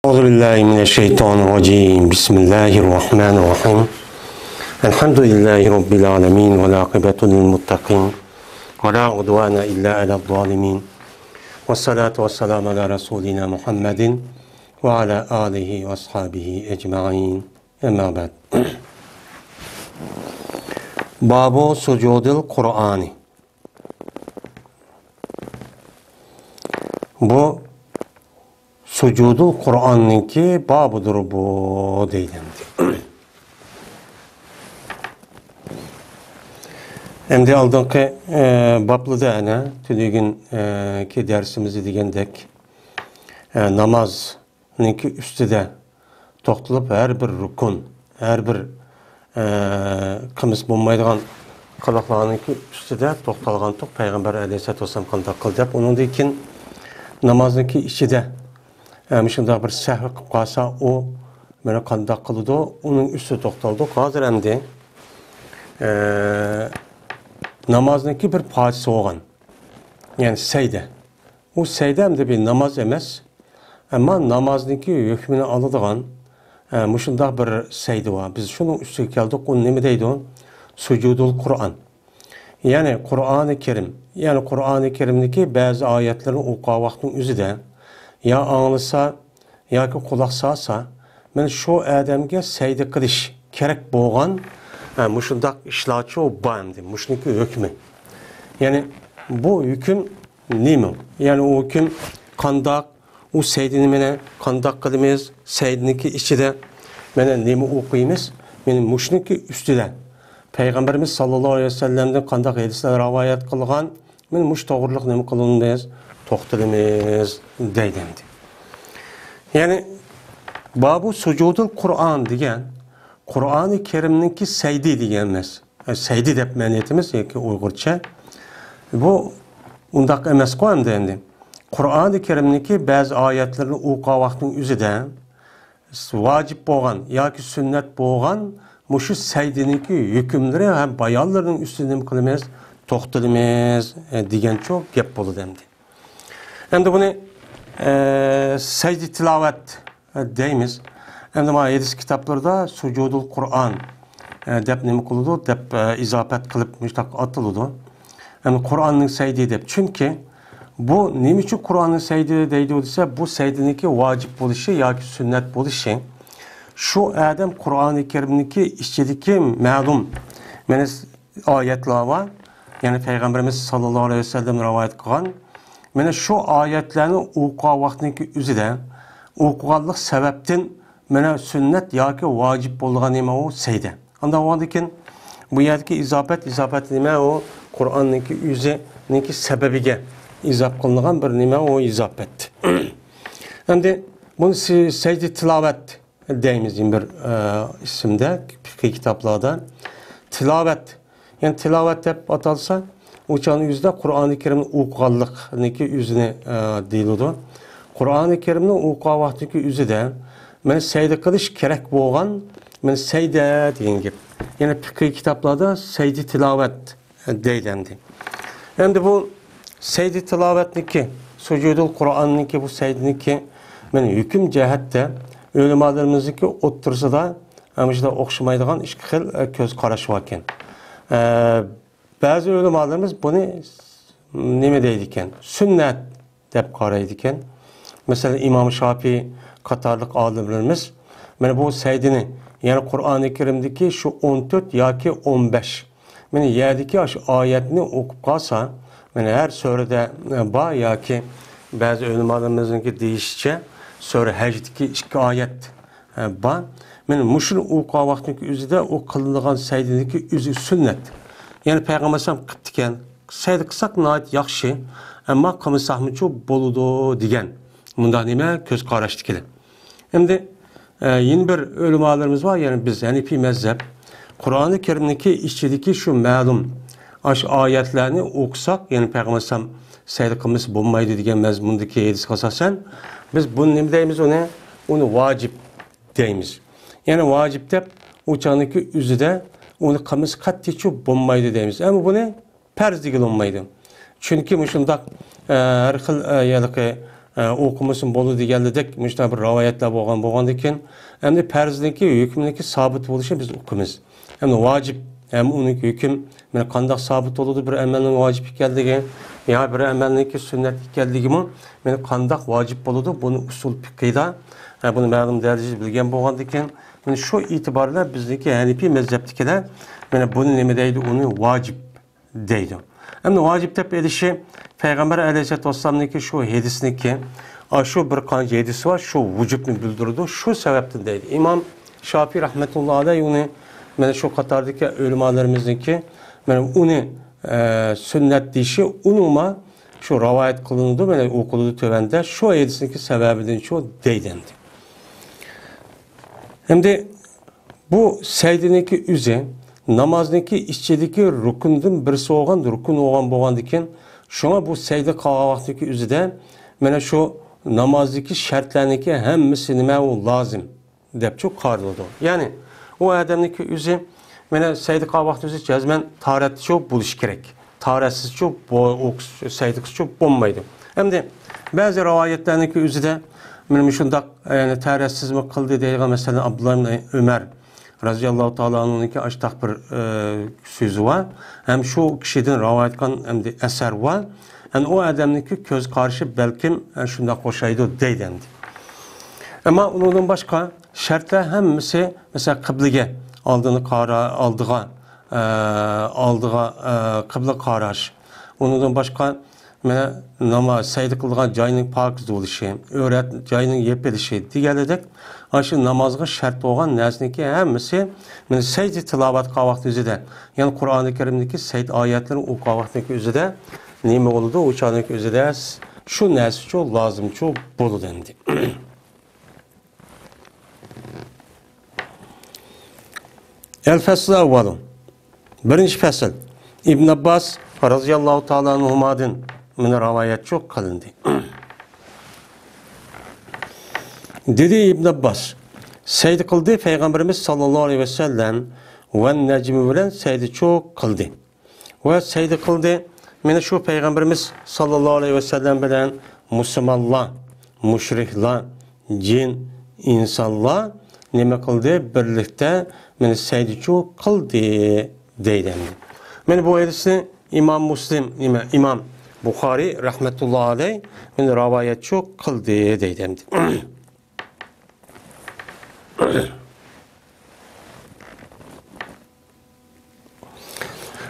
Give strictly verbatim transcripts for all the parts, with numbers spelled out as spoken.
أعوذ بالله من الشيطان الرجيم. بسم الله الرحمن الرحيم. الحمد لله رب العالمين، والعاقبة للمتقين، ولا عدوان إلا على الظالمين، والصلاة والسلام على رسولنا محمد وعلى آله وأصحابه أجمعين. أما بعد. باب سجود القرآن. بۇ سۇجۇدۇل قۇرئاننىڭكى بابىدۇر بۇ، دەيدۇ ئەمدى. ئەمدى ئالدىنقى، ئە، بابلىدا ئەنە تۈنۈگۈن، ئە، كى دەرسىمىزدە دېگەندەك، ئە، نامازنىڭكى ئۈستىدە توختىلىپ، ھەر بىر رۇكۇن، ھەر بىر، ئە، قىلمىسا بولمايدىغان قىلىقلارنىڭكى ئۈستىدە توختالغانتۇق، پەيغەمبەر ئەلەيھىسسالاتۇ ۋەسسالام قانداق قىلدى دەپ. ئۇنىڭدىن كېيىن نامازنىڭكى ئىچىدە، ئە، مۇشۇنداق بىر سەھۋ قىلىپ قالسا، ئۇ مانا قانداق قىلىدۇ، ئۇنىڭ ئۈستىدە توختالدۇق. ھازىر ئەمدى، ئە، نامازنىڭكى بىر پارچىسى بولغان، يەنى سەجدە. ئۇ سەجدە ئەمدى بىر ناماز ئەمەس، ئەمما نامازنىڭكى ھۆكمىنى ئالىدىغان، ئە، مۇشۇنداق بىر سەجدە بار. بىز شۇنىڭ ئۈستىگە كەلدۇق. ئۇنى نېمە دەيدۇ؟ سۇجۇدۇل قۇرئان. يەنى قۇرئانى كەرىم، يەنى قۇرئانى كەرىمدىكى بەزى ئايەتلىرىنى ئوقۇغان ۋاقىتنىڭ ئۆزىدە يا ئاڭلىسا، ياكى قۇلاق سالسا، مانا شۇ ئادەمگە سەجدە قىلىش كېرەك بولغان، ئە، مۇشۇنداق ئىشلارچۇ بار ئەمدى، مۇشۇنىڭكى ھۆكمى. يەنى بۇ ھۆكۈم نېمە؟ يەنى ئۇ ھۆكۈم قانداق؟ ئۇ سەجدىنى مانا قانداق قىلىمىز؟ سەجدىنىڭكى ئىچىدە مانا نېمە ئوقۇيمىز؟ مانا مۇشۇنىڭكى ئۈستىدە پەيغەمبىرىمىز ساللاللاھۇ ئەلەيھى ۋەسەللەمدىن قانداق ھەدىسلەر رىۋايەت قىلغان؟ مانا مۇشۇ توغرىلىق نېمە قىلىمىز؟ توختىلىمىز، دەيدۇ ئەمدى. يەنى، بابۇ سۇجۇدۇل قۇرئان دېگەن، قۇرئانى كەرىمنىڭكى سەجدە دېگەن ئەمەس. سەجدە دەپ مەنە ئېيتىمىز ياكى ئۇيغۇرچە. بۇ ئۇنداق ئەمەسقۇ ئەمدى، ئەمدى. قۇرئانى كەرىمنىڭكى بەزى ئايەتلىرىنى ئوقۇغان ۋاقىتنىڭ ئۆزىدە ۋاجىپ بولغان ياكى سۈننەت بولغان مۇشۇ سەجدىنىڭكى ھۆكۈملىرى ھەم بايانلىرىنىڭ ئۈستىدە نېمە قىلىمىز؟ توختىلىمىز، ئە، دېگەنچۇ گەپ بولىدۇ ئەمدى. ئەمدى بۇنى، ئە، سەجدە تىلاۋەت، ئە، دەيمىز. ئەمدى مانا ھەدىس كىتابلىرىدا سۇجۇدۇل قۇرئان، ئە، دەپ نېمە قىلىدۇ؟ دەپ، ئە، ئىزاپەت قىلىپ مۇشۇنداق ئاتىلىدۇ. ئەمدى قۇرئاننىڭ سەجدە دەپ. چۈنكى بۇ نېمە ئۈچۈن قۇرئاننىڭ سەجدە دەيدۇ دېسە، بۇ سەجدىنىڭكى ۋاجىپ بولۇشى ياكى سۈننەت بولۇشى شۇ ئادەم قۇرئانى كەرىمنىڭكى ئىچىدىكى مەلۇم، مانا ئايەتلەر بار. يەنى پەيغەمبىرىمىز ساللاللاھۇ ئەلەيھى ۋەسەللەم رىۋايەت قىلغان. مانا شۇ ئايەتلەرنى ئوقۇغان ۋاقتىنىڭكى ئۆزىدە ئوقۇغانلىق سەۋەبتىن مانا سۈننەت ياكى ۋاجىپ بولىدىغان نېمە ئۇ سەجدە. ئانداق بولغاندىن كېيىن بۇ يەردىكى ئىزاپەت، ئىزاپەت نېمە؟ ئۇ قۇرئاننىڭكى ئۆزىنىڭكى سەۋەبىگە ئىزاپ قىلىنغان بىر نېمە؟ ئۇ ئىزاپەت. ئەمدى بۇنى سى-، سەجدە تىلاۋەت دەيمىز، يەنە بىر، ئە، ئىسىمدە، پىقھىي كىتابلاردا. تىلاۋەت، يەنى تىلاۋەت دەپ ئاتالسا، ئۇ چاغنىڭ ئۆزىدە قۇرئانى كەرىمنى ئوقۇغانلىقنىڭكى ئۆزىنى، ئە، دېيىلىدۇ. قۇرئانى كەرىمنى ئوقۇغان ۋاقتىنىڭكى ئۆزىدە مانا سەجدە قىلىش كېرەك بولغان، مانا سەجدە دېگەن گەپ. يەنى پىقھىي كىتابلاردا سەجدە تىلاۋەت دەيدۇ ئەمدى. ئەمدى بۇ سەجدە تىلاۋەتنىكى، سۇجۇدۇل قۇرئاننىكى، بۇ سەجدىنىكى، مانا ھۆكۈم جەھەتتە ئۆلىمالىرىمىزنىڭكى ئوتتۇرىسىدا، ئە، مۇشۇنداق ئوخشىمايدىغان ئىككى خىل، ئە، كۆز قاراش باركەن. ئە، بەزى ئۆلىمالىرىمىز بۇنى نېمە دەيدىكەن؟ سۈننەت دەپ قارايدىكەن. مەسىلەن، ئىمام شاپىي قاتارلىق ئالىملىرىمىز مانا بۇ سەجدىنى، يەنى قۇرئانى كەرىمدىكى شۇ ئون تۆت ياكى ئون بەش، مانا يەردىكى ئاشۇ ئايەتنى ئوقۇپ قالسا، مانا ھەر سۈرىدە بار ياكى بەزى ئۆلىمالىرىمىزنىڭكى دېيىشىچە، سۈرە ھەجدىكى ئىككى ئايەت بار. مانا مۇشۇنى ئوقۇغان ۋاقتىنىڭكى ئۆزىدە ئۇ قىلىنىدىغان سەجدىنىڭكى ئۆزى سۈننەت. يەنى پەيغەمبەر ئەلەيھىسسالام قىپتىكەن، سەجدە قىلساق ناھايىتى ياخشى، ئەمما قىلمىساقمۇچۇ بولىدۇ دېگەن مۇنداق نېمە؟ كۆز قاراشتىكىلەر. ئەمدى، ئە، يەنە بىر ئۆلىمالىرىمىز بار، يەنى بىز ھەنىپىي مەزھەپ. قۇرئانى كەرىمنىڭكى ئىچىدىكى شۇ مەلۇم ئاشۇ ئايەتلەرنى ئوقۇساق، يەنى پەيغەمبەر ئەلەيھىسسالام سەجدە قىلمىسا بولمايدۇ دېگەن مەزمۇندىكى ھەدىسكە ئاساسەن، بىز بۇنى نېمە دەيمىز ئۇنى؟ ئۇنى ۋاجىپ دەيمىز. يەنى ۋاجىپ دەپ، ئۇ چاغنىڭكى ئۆزىدە ئۇنى قىلمىسا قەتئىيچۇ بولمايدۇ دەيمىز. ئەمما بۇنى پەرز دېگىلى بولمايدۇ. چۈنكى مۇشۇنداق، ئە، ھەر خىل، ئە، ھېلىقى، ئە، ئوقۇمىسىمۇ بولىدۇ دېگەنلىدەك، مۇشۇنداق بىر رىۋايەتلەر بولغان، بولغاندىكىن، ئەمدى پەرزنىڭكى ھۆكمىنىڭكى سابىت بولۇشى بىز ئۇقىمىز. ئەمدى ۋاجىپ ھەم ئۇنىڭ ھۆكۈم، مانا، قانداق سابىت بولىدۇ بىر ئەمەلنىڭ ۋاجىپ ئىكەنلىكى، يا بىر ئەمەلنىڭكى سۈننەت ئىكەنلىكىمۇ، مانا، قانداق ۋاجىپ بولىدۇ، بۇنى ئۇسۇل پىقھىدا، ھە، بۇنى مەلۇم دەرىجىدە بىلگەن بولغاندىكىن، مانا، شۇ ئېتىبار بىلەن بىزنىڭكى ھەنىپىي مەزھەپتىكىلەر، مانا، بۇنى نېمە دەيدۇ؟ ئۇنى ۋاجىپ دەيدۇ. ئەمدى ۋاجىپ دەپ ئېلىشى پەيغەمبەر ئەلەيھىسسالاتۇ ۋەسسالامنىڭكى شۇ ھەدىسىنىڭكى، ئاشۇ بىر قانچە ھەدىسى بار، شۇ ۋۇجۇبنى بىلدۈرىدۇ، شۇ سەۋەبتىن دەيدۇ. ئىمام شافىي رەھمەتۇللا ئەلەيھ ئۇنى، مانا شۇ قاتاردىكى ئۆلىمالىرىمىزنىڭكى، مانا ئۇنى، ئە، سۈننەت دېيىشى، ئۇنىڭما شۇ رىۋايەت قىلىنىدۇ، مانا ئوقۇلىدۇ تۆۋەندە، شۇ ھەدىسنىڭكى سەۋەبىدىنچۇ دەيدۇ ئەمدى. ئەمدى بۇ سەجدىنىڭكى ئۆزى نامازنىڭكى ئىچىدىكى رۇكۇندىن بىرسى بولغان، رۇكۇن بولغان بولغاندىكىن، شۇڭا بۇ سەجدە قىلغان ۋاقتىدىكى ئۆزىدە مانا شۇ نامازدىكى شەرتلەرنىڭكى ھەممىسى نېمە ئۇ لازىم دەپچۇ قارىلىدۇ. يەنى ئۇ ئادەمنىڭكى ئۆزى مانا سەجدە قىلغان ۋاقتى ئۆزى جەزمەن تاھارەتچۇ بولۇشى كېرەك. تاھارەتسىزچۇ بو-، ئۇ سەجدە قىلسىچۇ بولمايدۇ. ئەمدى بەزى رىۋايەتلەرنىڭكى ئۆزىدە مانا مۇشۇنداق، يەنى تەرەتسىزمۇ قىلدى دەيدىغان، مەسىلەن، ئابدۇللا ئىبن ئۆمەر رازىياللاھۇ تائالا ئەنھۇنىڭكى ئاشتاق بىر، ئە، سۆزى بار. ھەم شۇ كىشىدىن رىۋايەت قىلغان ئەمدى ئەسەر بار. يەنى ئۇ ئادەمنىڭكى كۆز قارىشى بەلكىم، ئە، شۇنداق ئوخشايدۇ دەيدۇ ئەمدى. ئەمما ئۇنىڭدىن باشقا شەرتلەر ھەممىسى، مەسىلەن، قىبلىگە، ئالدىنى قارا-، ئالدىغا، ئە، ئالدىغا، ئە، قىبلە قاراش. ئۇنىڭدىن باشقا مانا ناماز، سەجدە قىلىدىغان جاينىڭ پاكىز بولۇشى، ئۆرەت جاينىڭ يېپىلىشى دېگەنلىدەك، ئاشۇ نامازغا شەرت بولغان نەرسىنىڭكى ھەممىسى، مانا سەجدە تىلاۋەت قىلغان ۋاقىت ئۆزىدە، يەنى قۇرئانى كەرىمدىكى سەجدە ئايەتلىرىنى ئوقۇغان ۋاقتىنىڭكى ئۆزىدە نېمە بولىدۇ؟ ئۇ چاغنىڭكى ئۆزىدە شۇ نەرسىچۇ لازىمچۇ بولىدۇ ئەمدى. ئەل-فەسلۇ ئەۋۋەلۇ. بىرىنچى پەسىل. ئىبن ئابباس رازىياللاھۇ تائالا ئەنھۇمادىن مانا رىۋايەتچۇ قىلىندى. دېدى ئىبن ئابباس، سەجدە قىلدى پەيغەمبىرىمىز ساللاللاھۇ ئەلەيھى ۋەسەللەم ۋەن نەجمى بىلەن سەجدىچۇ قىلدى. ۋە سەجدە قىلدى. مانا شۇ پەيغەمبىرىمىز ساللاللاھۇ ئەلەيھى ۋەسەللەم بىلەن مۇسۇلمانلار، مۇشرىكلار، جىن، ئىنسانلار نېمە قىلدى؟ بىرلىكتە مانا سەجدىچۇ قىلدى دەيدۇ. مانا بۇ ھەدىسنى ئىمام مۇسلىم، نېمە، ئىمام بۇخارىي رەھمەتۇللا ئەلەيھ مانا رىۋايەتچۇ قىلدى دەيدۇ.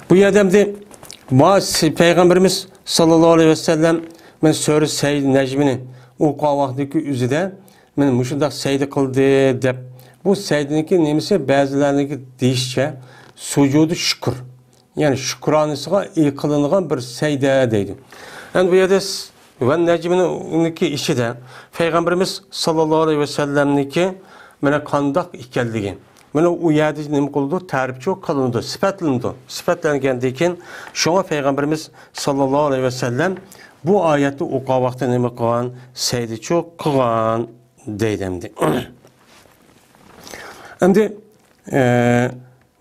بۇ يەردە ئەمدى ما-، پەيغەمبىرىمىز ساللاللاھۇ ئەلەيھى ۋەسەللەم مەن سۈرە سەجدە نەجمىنى ئوقۇغان ۋاقتىدىكى ئۆزىدە مەن مۇشۇنداق سەجدە قىلدى دەپ، بۇ سەجدىنىڭكى نېمىسى؟ بەزىلەرنىڭكى دېيىشىچە سۇجۇدى شۈكۈر. يەنى شۈكرانىسىغا قىلىنغان بىر سەجدە دەيدۇ. ئەمدى بۇ يەردە س-، ۋەن نەجمىنىڭكى ئىچىدە پەيغەمبىرىمىز ساللاللاھۇ ئەلەيھى ۋەسەللەمنىڭكى مانا قانداق ئىكەنلىكى، مانا ئۇ يەردە نېمە قىلىدۇ؟ تەرىپچۇ قىلىنىدۇ، سۈپەتلىنىدۇ. سۈپەتلەنگەندىن كېيىن شۇڭا پەيغەمبىرىمىز ساللاللاھۇ ئەلەيھى ۋەسەللەم بۇ ئايەتنى ئوقۇغان ۋاقتىدا نېمە قىلغان؟ سەجدىچۇ قىلغان دەيدۇ ئەمدى. ئەمدى، ئە،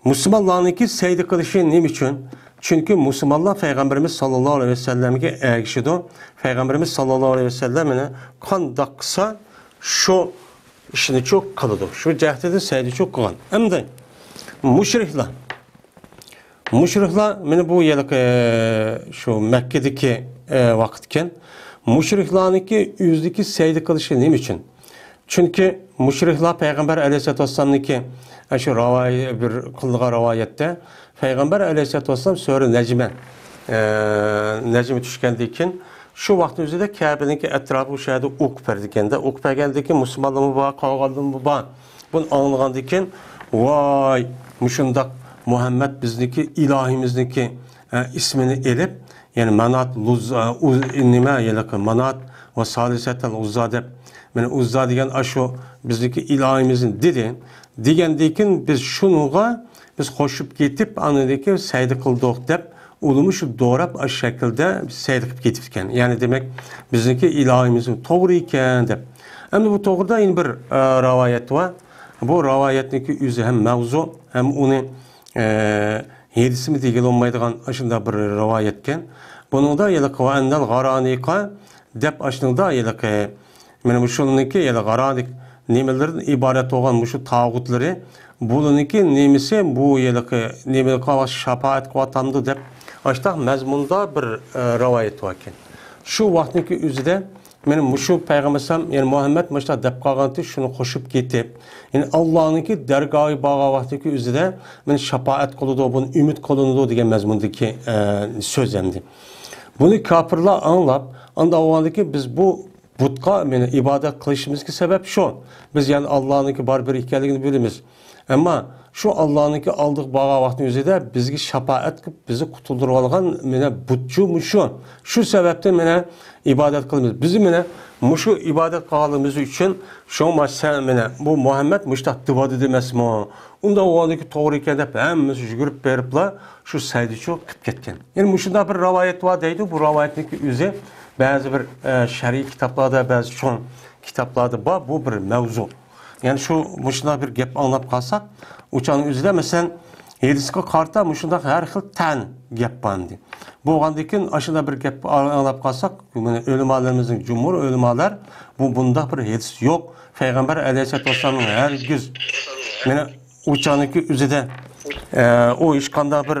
مۇسۇلمانلارنىڭكى سەجدە قىلىشى نېمە ئۈچۈن؟ چۈنكى مۇسۇلمانلار پەيغەمبىرىمىز ساللاللاھۇ ئەلەيھى ۋەسەللەمگە ئەگىشىدۇ. پەيغەمبىرىمىز ساللاللاھۇ ئەلەيھى ۋەسەللەم مانا قانداق قىلسا، شۇ ئىشنىچۇ قىلىدۇ. شۇ جەھەتتىن سەجدىچۇ قىلغان. ئەمدى مۇشرىكلار. مۇشرىكلار، مانا بۇ ھېلىقى، شۇ مەككىدىكى، ئە، ۋاقىتكەن. مۇشرىكلارنىڭكى ئۆزىدىكى سەجدە قىلىشى نېمە ئۈچۈن؟ چۈنكى مۇشرىكلار پەيغەمبەر ئەلەيھىسسالاتۇ ۋەسسالامنىڭكى، ئە، شۇ راۋايە-، بىر قىلغان راۋايەتتە پەيغەمبەر ئەلەيھىسسالاتۇ ۋەسسالام سۈرە نەجمە، ئە، نەجمە چۈشكەندىن كېيىن شۇ ۋاقىتنىڭ ئۆزىدە كەبىنىڭكى ئەتراپى شۇ يەردە ئوقۇپ بەردىكەن-دە، ئوقۇپ بەرگەندىن كېيىن مۇسۇلمانلارمۇ بار، قالغانلارمۇ بار. بۇنى ئاڭلىغاندىن كېيىن، ۋاي، مۇشۇنداق مۇھەممەد بىزنىڭكى ئىلاھىمىزنىڭكى، ئە، ئىسمىنى ئېلىپ، يەنى مانات، لۇز-، ئە، ئۇز-، نېمە، ھېلىقى مانات ۋە سالىسەتەل ئۇززا دەپ، مانا ئۇززا دېگەن ئاشۇ بىزنىڭكى ئىلاھىمىزنى دېدى. دېگەندىن كېيىن بىز شۇنىڭغا بىز قوشۇپ كېتىپ، ئاندىن كېيىن سەجدە قىلدۇق دەپ، ئۇلىمۇ شۇ دوراپ، ئاشۇ شەكىلدە سەجدە قىلىپ كېتىپتىكەن. يەنى دېمەك، بىزنىڭكى ئىلاھىمىز توغرا ئىكەن دەپ. ئەمدى بۇ توغرىدا يەنە بىر، ئە، رىۋايەت بار. بۇ رىۋايەتنىڭكى ئۆزى ھەم مەۋزۇ، ھەم ئۇنى، ئە، ھەدىسمۇ دېگىلى بولمايدىغان ئاشۇنداق بىر رىۋايەتكەن. بۇنىڭدا ھېلىقى ۋە ئەننەل غارانىقا دەپ ئاشۇنىڭدا ھېلىقى، مانا مۇشۇنىڭكى ھېلىقى غارانىك نېمىلىرىدىن ئىبارەت بولغان مۇشۇ تاغۇتلىرى، بۇلىنىڭكى نېمىسى، بۇ ھېلىقى نېمىلىكى شاپائەت قىلىۋاتامدۇ دەپ، ئاشتاق مەزمۇندا بىر، ئە، رىۋايەت باركەن. شۇ ۋاقىتنىڭكى ئۆزىدە مانا مۇشۇ پەيغەمبەر ئەلەيھىسسالام، يەنى مۇھەممەد مۇشۇنداق دەپ قالغانتى، شۇنى قوشۇپ كېتىپ، يەنى ئاللانىڭكى دەرگاھىغا بارغان ۋاقتىدىكى ئۆزىدە مانا شاپائەت قىلىدۇ، بۇنى ئۈمىد قىلىنىدۇ دېگەن مەزمۇندىكى، ئە، سۆز ئەمدى. بۇنى كاپىرلار ئاڭلاپ، ئاندىن ئاۋۋالدىكى بىز بۇ بۇتقا مانا ئىبادەت قىلىشىمىزغا سەۋەب شۇ. بىز يەنى ئاللانىڭكى بار بىر ئىكەنلىكىنى بىلىمىز. ئەمما شۇ ئاللانىڭكى ئالدىغا بارغان ۋاقتىنىڭ ئۆزىدە بىزگە شاپائەت قىلىپ، بىزنى قۇتۇلدۇرۇۋالغان مانا بۇتچۇ مۇشۇ. شۇ سەۋەبتىن مانا ئىبادەت قىلىمىز. بىز مانا مۇشۇ ئىبادەت قىلغانلىقىمىز ئۈچۈن شۇڭا سەن مانا بۇ مۇھەممەد مۇشۇنداق دېۋادىدى ئەمەسمۇ؟ ئۇنداق بولغاندىكى توغرا ئىكەن دەپ ھەممىسى يۈگۈرۈپ بېرىپلا شۇ سەيدىچۇ قىلىپ كەتكەن. يەنى مۇشۇنداق بىر رىۋايەت بار دەيدۇ. بۇ رىۋايەتنىڭكى ئۆزى بەزى بىر، ئە، شەرئىي كىتابلاردا، بەزى چوڭ كىتابلاردا بار. بۇ بىر مەۋزۇ. يەنى شۇ مۇشۇنداق بىر گەپ ئاڭلاپ قالساق، ئۇ چاغنىڭ ئۆزىدە، مەسىلەن، ھەدىسكە قارىتا مۇشۇنداق ھەر خىل تەن گەپ بار ئەمدى. بولغاندىن كېيىن ئاشۇنداق بىر گەپ ئاڭلاپ قالساق، مانا ئۆلىمالىرىمىزنىڭ جۇمھۇر ئۆلىمالار بۇ بۇنداق بىر ھەدىس يوق. پەيغەمبەر ئەلەيھىسسالاتۇ ۋەسسالامنىڭ ھەرگىز مانا ئۇ چاغنىڭكى ئۆزىدە، ئە، ئۇ ھېچقانداق بىر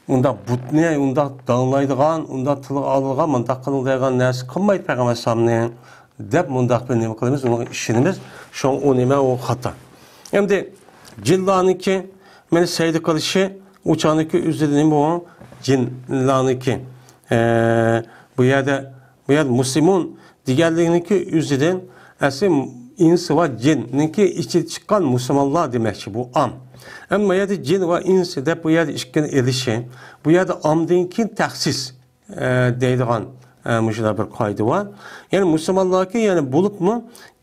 ئۇنداق بۇتنى ئۇنداق داڭلايدىغان، ئۇنداق تىلغا ئالىدىغان، مۇنداق قىلىدىغان نەرسە قىلمايدۇ پەيغەمبەر ئەلەيھىسسالامنى دەپ مۇنداق بىر نېمە قىلىمىز، ئۇنىڭغا ئىشىنىمىز. شۇڭا ئۇ نېمە، ئۇ خاتا. ئەمدى جىنلارنىڭكى مانا سەجدە قىلىشى، ئۇ چاغنىڭكى ئۆزىدە نېمە بۇ؟ جىنلارنىڭكى. ئە، بۇ يەردە، بۇ يەردە مۇسلىمۇن دېگەنلىكنىڭكى ئۆزىدىن ئەسلى ئىنس ۋە جىننىڭكى ئىچىدىن چىققان مۇسۇلمانلار دېمەكچى، بۇ ئام. ئەمما بۇ يەردە جىن ۋە ئىنس دەپ بۇ يەردە ئىككىنى ئېلىشى، بۇ يەردە ئامدىن كېيىن تەخسىس، ئە، دەيدىغان، ئە، مۇشۇنداق بىر قائىدە بار. يەنى مۇسۇلمانلاركى، يەنى بولۇپمۇ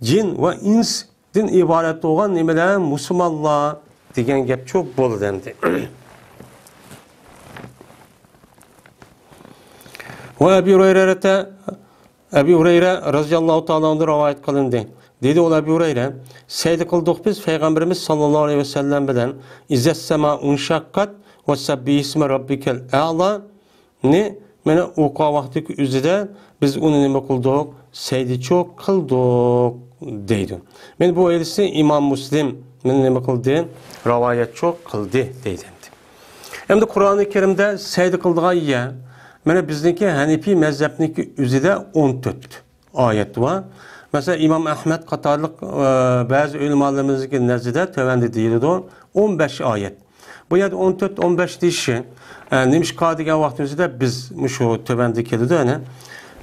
جىن ۋە ئىنس دىن ئىبارەت بولغان نېمىلەر؟ مۇسۇلمانلار دېگەن گەپچۇ بولىدۇ ئەمدى. ۋە ئەبى ھۇرەيرەتە، ئەبى ھۇرەيرە رەزىياللاھۇ تائالا ئەنھۇدىن رىۋايەت قىلىندى. دېدى ئۇ ئەبى ھۇرەيرە، سەجدە قىلدۇق بىز پەيغەمبىرىمىز ساللاللاھۇ ئەلەيھى ۋەسەللەم بىلەن، ئىزەسسەما ئۇنشەققەت ۋە سەببىھىسمە رەببىكەل ئەلا، نى، مانا، ئوقۇغان ۋاقتىدىكى ئۆزىدە بىز ئۇنى نېمە قىلدۇق؟ سەجدىچۇ قىلدۇق، دەيدۇ. مانا بۇ ھەدىسنى ئىمام مۇسلىم، مانا، نېمە قىلدى؟ رىۋايەتچۇ قىلدى، دەيدۇ ئەمدى. ئەمدى قۇرئانى كەرىمدە سەجدە قىلىدىغان يەر، مانا، بىزنىڭكى ھەنىپىي مەزھەپنىڭكى ئۆزىدە ئون تۆت ئايەت بار. مەسىلەن، ئىمام ئەھمەد قاتارلىق، ئە، بەزى ئۆلىمالىرىمىزنىڭكى نەزىرىدە تۆۋەندە دېيىلىدۇ، ئون بەش ئايەت. بۇ يەردە ئون تۆت، ئون بەش دېيىشى، ئە، نېمىشقا دېگەن ۋاقتىمىزدا بىز مۇشۇ تۆۋەندە كېلىدۇ، يەنى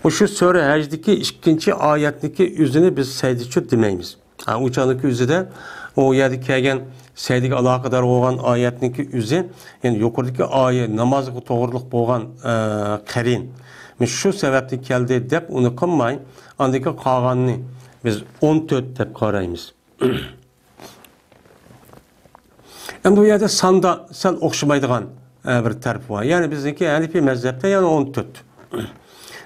مۇشۇ سۈرە ھەجدىكى ئىككىنچى ئايەتنىڭكى ئۆزىنى بىز سەجدىچۇ دېمەيمىز. ھە، ئۇ چاغدىكى ئۆزىدە ئۇ يەردە كەلگەن سەجدىگە ئالاقىدار بولغان ئايەتنىڭكى ئۆزى، يەنى يۇقىرىدىكى ئايەت نامازغا توغرىلىق بولغان، ئە، قەرىن. مۇشۇ سەۋەبتىن كەلدى دەپ ئۇنى قىلماي، ئاندىن كېيىن قالغاننى بىز ئون تۆت دەپ قارايمىز. ئەمدى بۇ يەردە ساندا سەل ئوخشىمايدىغان، ئە، بىر تەرىپى بار. يەنى بىزنىڭكى ھەنىپىي مەزھەپتە يەنى ئون تۆت.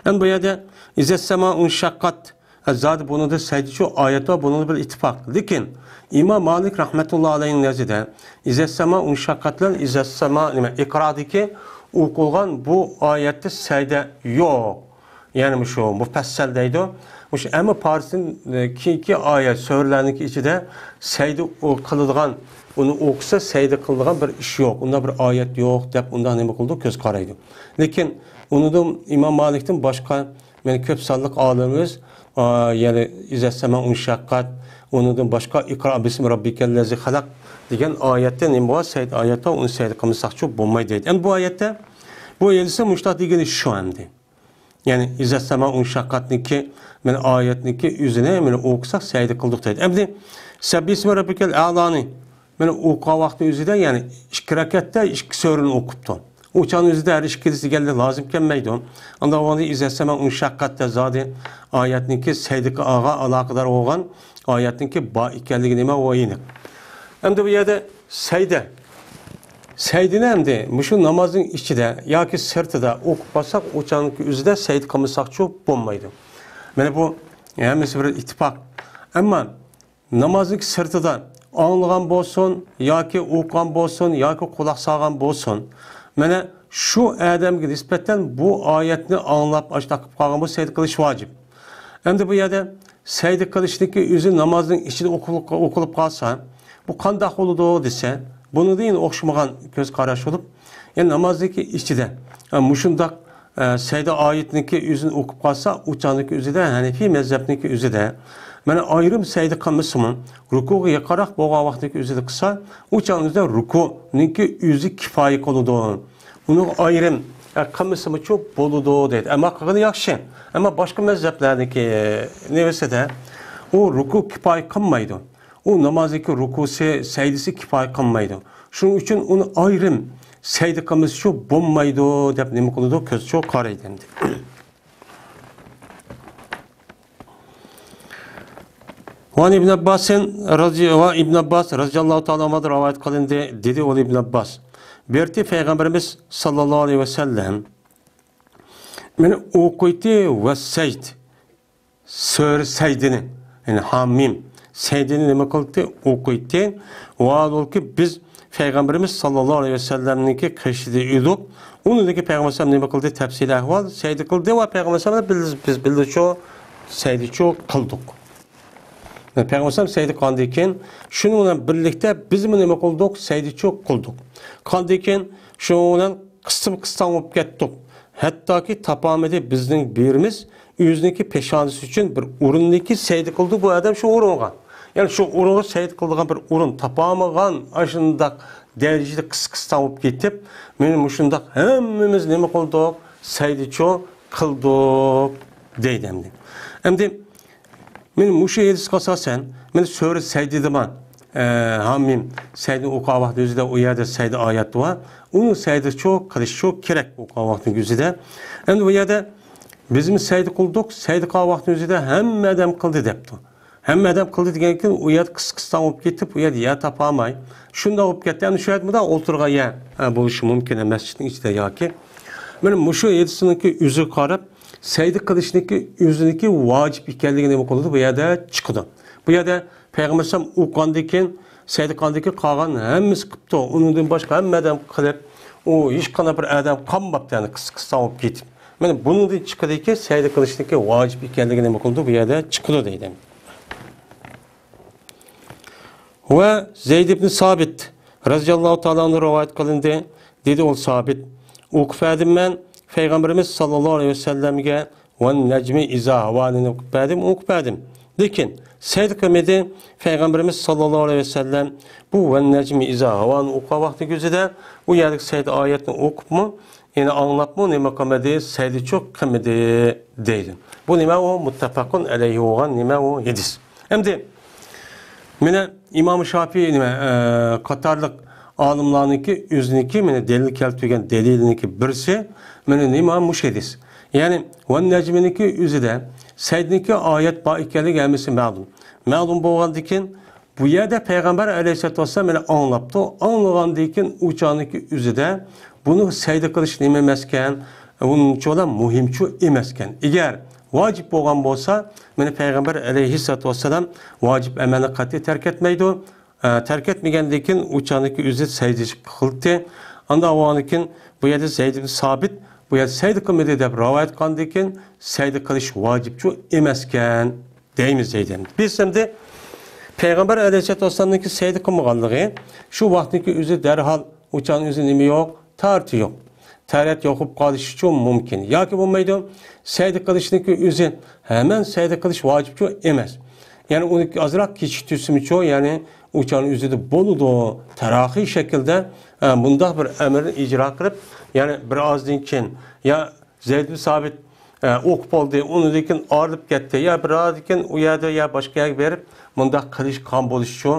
ئەمدى بۇ يەردە ئىزەسسەما ئۇنشەققەت، ئە، زادى بۇنىڭدا سەجدىچۇ ئايەت بار، بۇنىڭدا بىر ئىتتىپاق. لېكىن ئىمام مالىك رەھمەتۇللا ئەلەيھىنىڭ نەزىرىدە ئىزەسسەما ئۇنشەققەت بىلەن ئىزەسسەما، نېمە، ئىقرادىكى ئوقۇلغان بۇ ئايەتتە سەجدە يوق. يەنى مۇشۇ مۇپەسسەل دەيدۇ. مۇشۇ ئەمما پارسىدىن، ئە، كېيىنكى ئايەت سۈرىلەرنىڭكى ئىچىدە سەجدە ئو-، قىلىدىغان، ئۇنى ئوقۇسا سەجدە قىلىدىغان بىر ئىش يوق، ئۇنداق بىر ئايەت يوق دەپ ئۇنداق نېمە قىلىدۇ، كۆز قارايدۇ. لېكىن ئۇنىدىن ئىمام مالىكتىن باشقا، مانا، كۆپ سانلىق ئالىمىمىز، ئا، يەنى ئىزەسسەما ئۇنشەققەت، ئۇنىدىن باشقا ئىقرا بىسمى رەببىكەللەزى خەلەق دېگەن ئايەتتە نېمە بار؟ سەجدە ئايەت بار، ئۇنى سەجدە قىلمىساقچۇ بولمايدۇ دەيدۇ. ئەمدى بۇ ئايەتتە بۇ ئېلىسا مۇشتاق دېگىنى شۇ ئەمدى. يەنى ئىزەسسەما ئۇنشەققەتنىڭكى، مانا، ئايەتنىڭكى ئۆزىنى، مانا، ئوقۇساق سەجدە قىلدۇق دەيدۇ. ئەمدى سەببىسمى رەببىكەل ئەلانى، مانا، ئوقۇغان ۋاقتى ئۆزىدە، يەنى ئىككى رەكەتتە ئىككى سۈرىنى ئوقۇپتۇ. ئۇ چاغنىڭ ئۆزىدە ھەر ئىككىلىسى دېگەنلىك لازىم كەلمەيدۇ. ئاندىن ئۇنى ئىزەسسەما ئۇنشەققەتتە زادى ئايەتنىڭكى سەجدىگە ئالاقىدار بولغان ئايەتنىڭكى بار ئىكەنلىكى نېمە، ئۇ ئېنىق. ئەمدى بۇ يەردە سەجدە. سەجدىنى ئەمدى مۇشۇ نامازنىڭ ئىچىدە ياكى سىرتىدا ئوقۇپ قالساق، ئۇ چاغنىڭكى ئۆزىدە سەجدە قىلمىساقچۇ بولمايدۇ. مانا بۇ ھەممىسى بىر ئىتتىپاق. ئەمما نامازنىڭ سىرتىدا ئاڭلىغان بولسۇن ياكى ئوقۇغان بولسۇن ياكى قۇلاق سالغان بولسۇن، مانا شۇ ئادەمگە نىسبەتەن بۇ ئايەتنى ئاڭلاپ ئاشۇنداق قىلىپ قالغان بولسا سەجدە قىلىش ۋاجىپ. ئەمدى بۇ يەردە سەجدە قىلىشنىڭكى ئۆزى نامازنىڭ ئىچىدە ئوقۇلۇپ، ئوقۇلۇپ قالسا، بۇ قانداق بولىدۇ دېسە، بۇنىڭدا يەنە ئوخشىمىغان كۆز قاراش بولۇپ، يەنى نامازنىڭكى ئىچىدە، ئە، مۇشۇنداق، ئە، سەجدە ئايىتىنىڭكى ئۆزىنى ئوقۇپ قالسا، ئۇ چاغنىڭكى ئۆزىدە، ھەنىفىي مەزھەپنىڭكى ئۆزىدە، مانا ئايرىم سەجدە قىلمىسىمۇ، رۇكۇغا يېقىنراق بولغان ۋاقتىنىڭكى ئۆزىدە قىلسا، ئۇ چاغنىڭكى ئۆزىدە رۇكۇنىڭكى ئۆزى كىپايە قىلىدۇ. ئۇنىڭغا ئايرىم، ئە، قىلمىسىمۇچۇ بولىدۇ دەيدۇ. ئەمما قىلغىنى ياخشى. ئەمما باشقا مەزھەپلەرنىڭكى نېمىسىدە ئۇ رۇكۇ كىپايە قىلمايدۇ. ئۇ نامازنىڭكى رۇكۇسى، سەجدىسى كىپايە قىلمايدۇ. شۇنىڭ ئۈچۈن ئۇنى ئايرىم سەجدە قىلمىسىچۇ بولمايدۇ دەپ نېمە قىلىدۇ؟ كۆزچۇ قارايدۇ ئەمدى. ۋەن ئىبن ئابباسىن رازى-، ۋە ئىبن ئابباس رازىياللاھۇ تائالا ئەنھۇدىن رىۋايەت قىلىندى، دېدى ئۇ ئىبن ئابباس. بىر پەيغەمبىرىمىز ساللاللاھۇ ئەلەيھى ۋەسەللەم مانا ئوقۇيتتى ۋە سەجد. سۈرە سەجدىنى، يەنى ھامىم، سەجدىنى نېمە قىلدى؟ ئوقۇيتتى. ۋاھالبۇلكى بىز پەيغەمبىرىمىز ساللاللاھۇ ئەلەيھى ۋەسەللەمنىڭكى قېشىدا ئىدۇق. ئۇنىڭدىكى پەيغەمبەر ئەلەيھىسسالام نېمە قىلدى؟ تەپسىلىي ئەھۋال، سەجدە قىلدى ۋە پەيغەمبەر ئەلەيھىسسالام بىز، بىز بىللىچۇ سەجدىچۇ قىلدۇق. پەيغەمبەر ئەلەيھىسسالام سەجدە قىلغاندىن كېيىن، شۇنىڭ بىلەن بىرلىكتە بىزمۇ نېمە قىلدۇق؟ سەجدىچۇ قىلدۇق. قىلغاندىن كېيىن شۇنىڭ بىلەن قىستىم-قىستاڭ بولۇپ كەتتۇق. ھەتتاكى تاپالمىدى بىزنىڭ بىرىمىز ئۆزىنىڭكى پېشانىسى ئۈچۈن بىر ئورۇندىكى سەجدە قىلدى بۇ ئادەم شۇ ئورۇنغا. يەنى شۇ ئورۇنغا سەجدە قىلىدىغان بىر ئورۇن تاپالمىغان، ئاشۇنداق دەرىجىدە قىستىم-قىستاڭ بولۇپ كېتىپ، مانا مۇشۇنداق ھەممىمىز نېمە قىلدۇق؟ سەجدىچۇ قىلدۇق دەيدۇ ئەمدى. ئەمدى مانا مۇشۇ ھەدىسكە ئاساسەن، مانا سۈرە سەجدىدىمۇ، ئە، ھامىم سەجدە ئوقۇغان ۋاقتى ئۆزىدە ئۇ يەردە سەجدە ئايەت بار. ئۇنى سەجدىچۇ قىلىشچۇ كېرەك ئوقۇغان ۋاقتىنىڭ ئۆزىدە. ئەمدى بۇ يەردە بىزمۇ سەجدە قىلدۇق، سەجدە قىلغان ۋاقتىنىڭ ئۆزىدە ھەممە ئادەم قىلدى دەپتۇ. ھەممە ئادەم قىلدى دېگەندىن كېيىن ئۇ يەردە قىستىم-قىستاڭ بولۇپ كېتىپ، ئۇ يەردە يەر تاپالماي. شۇنداق بولۇپ كەتتى. ئەمدى شۇ يەردە مۇنداق ئولتۇرغان يەر، ئە، بولۇشى مۇمكىن مەسچىتنىڭ ئىچىدە ياكى. مانا مۇشۇ ھەدىسنىڭكى ئۆزىگە قاراپ، سەجدە قىلىشنىڭكى ئۆزىنىڭكى ۋاجىپ ئىكەنلىكى نېمە قىلىدۇ؟ بۇ يەردە چىقىدۇ. بۇ يەردە پەيغەمبەر ئەلەيھىسسالام ئوقۇغاندىن كېيىن، سەجدە قىلغاندىن كېيىن قالغان ھەممىسى قىپتۇ. ئۇنىڭدىن باشقا ھەممە ئادەم قىلىپ، ئۇ ھېچقانداق بىر ئادەم قالماپتۇ، يەنى قىستىم-قىستاڭ بولۇپ كېتىپ. مانا بۇنىڭدىن چىقىدۇكى، سەجدە قىلىشنىڭكى ۋاجىپ ئىكەنلىكى نېمە قىلىدۇ؟ بۇ يەردە چىقىدۇ دەيدۇ. ۋە زەيد ئىبن سابىت رازىياللاھۇ تائالا ئەنھۇ رىۋايەت قىلىندى. دېدى ئۇ سابىت، ئوقۇپ بەردىم مەن پەيغەمبىرىمىز ساللاللاھۇ ئەلەيھى ۋەسەللەمگە ۋەن نەجمى ئىزا ھاۋانى ئوقۇپ بەردىم، ئوقۇپ بەردىم. لېكىن سەجدە قىلمىدى پەيغەمبىرىمىز ساللاللاھۇ ئەلەيھى ۋەسەللەم بۇ ۋەن نەجمى ئىزا ھاۋانى ئوقۇغان ۋاقتىنىڭ ئۆزىدە ئۇ يەردىكى سەجدە ئايەتنى ئوقۇپمۇ، يەنى ئاڭلاپمۇ نېمە قىلمىدى؟ سەجدىچۇ قىلمىدى دەيدۇ. بۇ نېمە ئۇ؟ مۇتتەپەقۇن ئەلەيھى بولغان نېمە ئۇ؟ ھەدىس. ئەمدى مانا ئىمام شافىئى نېمە، ئە، قاتارلىق ئالىملارنىڭكى ئۆزىنىڭكى مانا دەلىل كەلتۈرگەن دەلىلىنىڭكى بىرسى مانا نېمە؟ مۇشۇ ھەدىس. يەنى ۋەن نەجمىنىڭكى ئۆزىدە سەجدىنىڭكى ئايەت بار ئىكەنلىكى ھەممىسى مەلۇم. مەلۇم بولغاندىن كېيىن بۇ يەردە پەيغەمبەر ئەلەيھىسسالاتۇ ۋەسسالام مانا ئاڭلاپتۇ. ئاڭلىغاندىن كېيىن ئۇ چاغنىڭكى ئۆزىدە بۇنى سەجدە قىلىش نېمە ئەمەسكەن، ئۇنچىۋالا مۇھىمچۇ ئەمەسكەن. ئەگەر ۋاجىپ بولغان بولسا، مانا پەيغەمبەر ئەلەيھىسسالاتۇ ۋەسسالام ۋاجىپ ئەمەلنى قەتئىي تەرك ئەتمەيدۇ. ئە، تەرك ئەتمىگەندىن كېيىن ئۇ چاغنىڭكى ئۆزى سەجدە قىلدى. ئاندىن بولغاندىن كېيىن بۇ يەردە زەيد ئىبن سابىت بۇ يەردە سەجدە قىلمىدى دەپ رىۋايەت قىلغاندىن كېيىن سەجدە قىلىش ۋاجىپچۇ ئەمەسكەن. دەيمىز دەيدۇ. بىز ئەمدى پەيغەمبەر ئەلەيھىسسالاتۇ ۋەسسالامنىڭكى سەجدە قىلمىغانلىقى، شۇ ۋاقىتنىڭكى ئۆزى دەرھال ئۇ چاغنىڭ ئۆزى نېمە يوق؟ تارىتى يوق. تارەت يوقۇپ قالىشىچۇ مۇمكىن. ياكى بولمايدۇ، سەجدە قىلىشنىڭكى ئۆزى ھەمەن سەجدە قىلىش ۋاجىپچۇ ئەمەس. يەنى ئۇنى ئازراق كېچىكتۈرسىمىچۇ، يەنى ئۇ چاغنىڭ ئۆزىدە بولىدۇ. تاراخىي شەكىلدە، ئە، مۇنداق بىر ئەمرنى ئىجرا قىلىپ، يەنى بىر ئازدىن كېيىن يا زەيد بىن سابىت، ئە، ئوقۇپ بولدى، ئۇنىڭدىن كېيىن ئايرىلىپ كەتتى. يا بىر ئارىدىن كېيىن ئۇ يەردە يا باشقا يەرگە بېرىپ، مۇنداق قىلىش قىلغان بولۇشىچۇ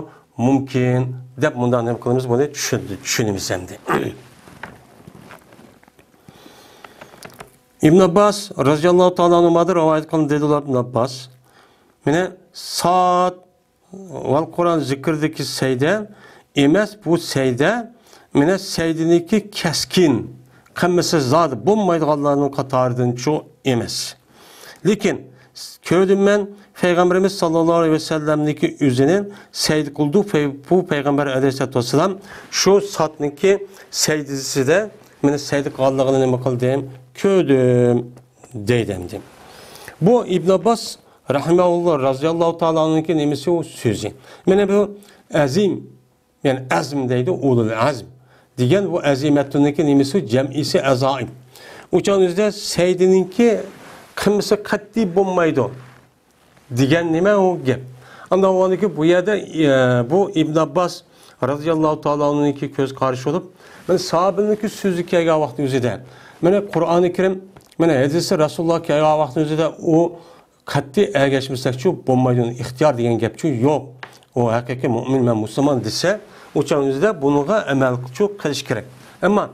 مۇمكىن دەپ مۇنداق نېمە قىلىمىز، بۇنى چۈشىندى، چۈشىنىمىز ئەمدى. ئىبن ئابباس رازىياللاھۇ تائالا ئەنھۇمادىن رىۋايەت قىلىندى، دېدىلەر ئىبن ئابباس. مانا ساد ۋەل قۇرئان زىكرىدىكى سەجدە ئەمەس، بۇ سەجدە، مانا سەجدىنىڭكى كەسكىن، قىلمىسا زادى بولمايدىغانلارنىڭ قاتارىدىنچۇ ئەمەس. لېكىن كۆردۈم مەن پەيغەمبىرىمىز ساللاللاھۇ ئەلەيھى ۋەسەللەمنىڭكى ئۆزىنى سەجدە قىلدى، پەي-، بۇ پەيغەمبەر ئەلەيھىسسالاتۇ ۋەسسالام شۇ سادنىڭكى سەجدىسىدە مانا سەجدە قىلغانلىقىنى نېمە قىلدىم؟ كۆردۈم. دەيدۇ ئەمدى. بۇ ئىبن ئابباس رەھىمەھۇللا رازىياللاھۇ تائالا ئەنھۇنىڭكى نېمىسى ئۇ سۆزى. مانا بۇ ئەزىم، يەنى ئەزم دەيدۇ، ئۇلۇل ئەزم دېگەن بۇ ئەزىمەتۇننىڭكى نېمىسى ئۇ جەمئىسى ئەزائىم. ئۇچان ئۆزىدە سەيدىنىڭكى قىممىسى قەتئىي بولمايدۇ دېگەن نېمە ئۇ گەپ. ئاندىن ئۇ بۇ يەردە، ئە، بۇ ئىبن ئابباس رازىياللاھۇ تائالا ئەنھۇنىڭكى كۆز قارىشى بولۇپ، مانا ساھابىنىڭكى سۆزى كەلگەن ۋاقىتنىڭ ئۆزىدە، مانا قۇرئانى كەرىم، مانا ھەدىسى رەسۇلۇللاھ كەلگەن ۋاقىتنىڭ ئۆزىدە ئۇ قەتئىي ئەگەشمىسەكچۇ بولمايدۇ، ئىختىيار دېگەن گەپچۇ يوق. ئۇ ھەقىقىي مۆمىن، مەن مۇسۇلمان دېسە، ئۇ چاغنىڭ ئۆزىدە بۇنىڭغا ئەمەل چۇ قىلىش كېرەك. ئەمما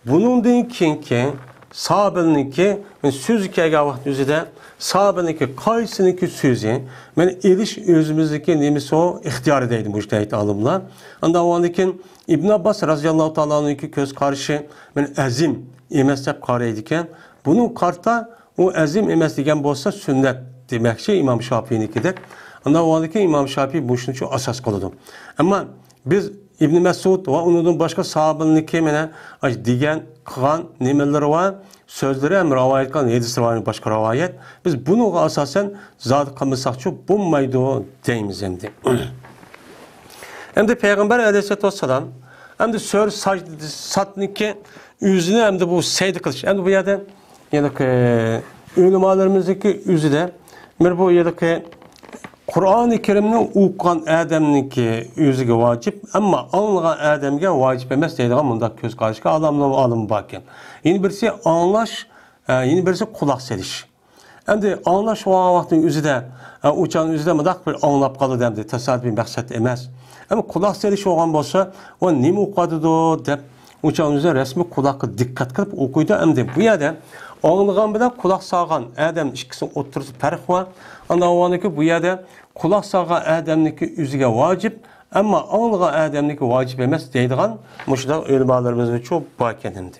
بۇنىڭدىن كېيىنكى ساھابىنىڭكى سۆزى كەلگەن ۋاقىتنىڭ ئۆزىدە، ساھابىنىڭكى قايسىنىڭكى سۆزى، مانا ئېلىش ئۆزىمىزنىڭكى نېمىسى ئۇ ئىختىيارى دەيدۇ مۇجتەھىد ئالىملار. ئاندىن ئۇنىڭدىن كېيىن ئىبن ئابباس رازىياللاھۇ تائالا ئەنھۇنىڭكى كۆز قارىشى، مانا ئەزىم ئەمەس دەپ قارايدىكەن. بۇنىڭغا قارىتا ئۇ ئەزىم ئەمەس دېگەن بولسا سۈننەت دېمەكچى ئىمام شاپىينىڭكىدەك. ئاندىن ئۇنىڭدىن كېيىن ئىمام شاپىي مۇشۇنى شۇ ئاساس قىلىدۇ. ئەمما بىز ئىبن مەسئۇد ۋە ئۇنىڭدىن باشقا ساھابىلىرنىڭكى مانا دېگەن، قىلغان نېمىلىرى ۋە سۆزلىرى ھەم رىۋايەت قىلغان ھەدىسلىرى ۋە باشقا رىۋايەت، بىز بۇنىڭغا ئاساسەن زاد قىلمىساقچۇ بولمايدۇ دەيمىز ئەمدى. ئەمدى پەيغەمبەر ئەلەيھىسسالاتۇ ۋەسسالام ئەمدى سۆر ساج-، ساتنىكى ئۆزىنى ئەمدى بۇ سەيدە قىلىش. ئەمدى بۇ يەردە يەنى، ئۆلىمالىرىمىزنىڭكى ئۆزىدە بىر بۇ يەردىكى قۇرئانى كەرىمنى ئوقۇغان ئادەمنىڭكى ئۆزىگە ۋاجىپ، ئەمما ئاڭلىغان ئادەمگە ۋاجىپ ئەمەس دەيدىغان مۇنداق كۆز قاراشقا ئالاملار ئالىم باركەن. يەنە بىرسى ئاڭلاش، ئە، يەنە بىرسى قۇلاق سېلىش. ئەمدى ئاڭلاش بولغان ۋاقىتنىڭ ئۆزىدە، ئە، ئۇ چاغنىڭ ئۆزىدە مۇنداق بىر ئاڭلاپ قالىدۇ ئەمدى، تاسادىپىي مەقسەت ئەمەس. ئەمما قۇلاق سېلىش بولغان بولسا، ئۇ نېمە ئوقۇۋاتىدۇ دەپ، ئۇ چاغنىڭ ئۆزىدە رەسمىي قۇلاققا دىققەت قىلىپ ئوقۇيدۇ. ئەمدى بۇ يەردە ئاڭلىغان بىلەن قۇلاق سالغان ئادەم ئىككىسىنىڭ ئوتتۇرىسىدا پەرق بار. ئاندىن ئۇنىڭدىن كېيىن بۇ يەردە قۇلاق سالغان ئادەمنىڭكى ئۆزىگە ۋاجىپ، ئەمما ئاڭلىغان ئادەمنىڭكى ۋاجىپ ئەمەس دەيدىغان مۇشۇنداق ئۆلىمالىرىمىزمۇ باركەن ئەمدى.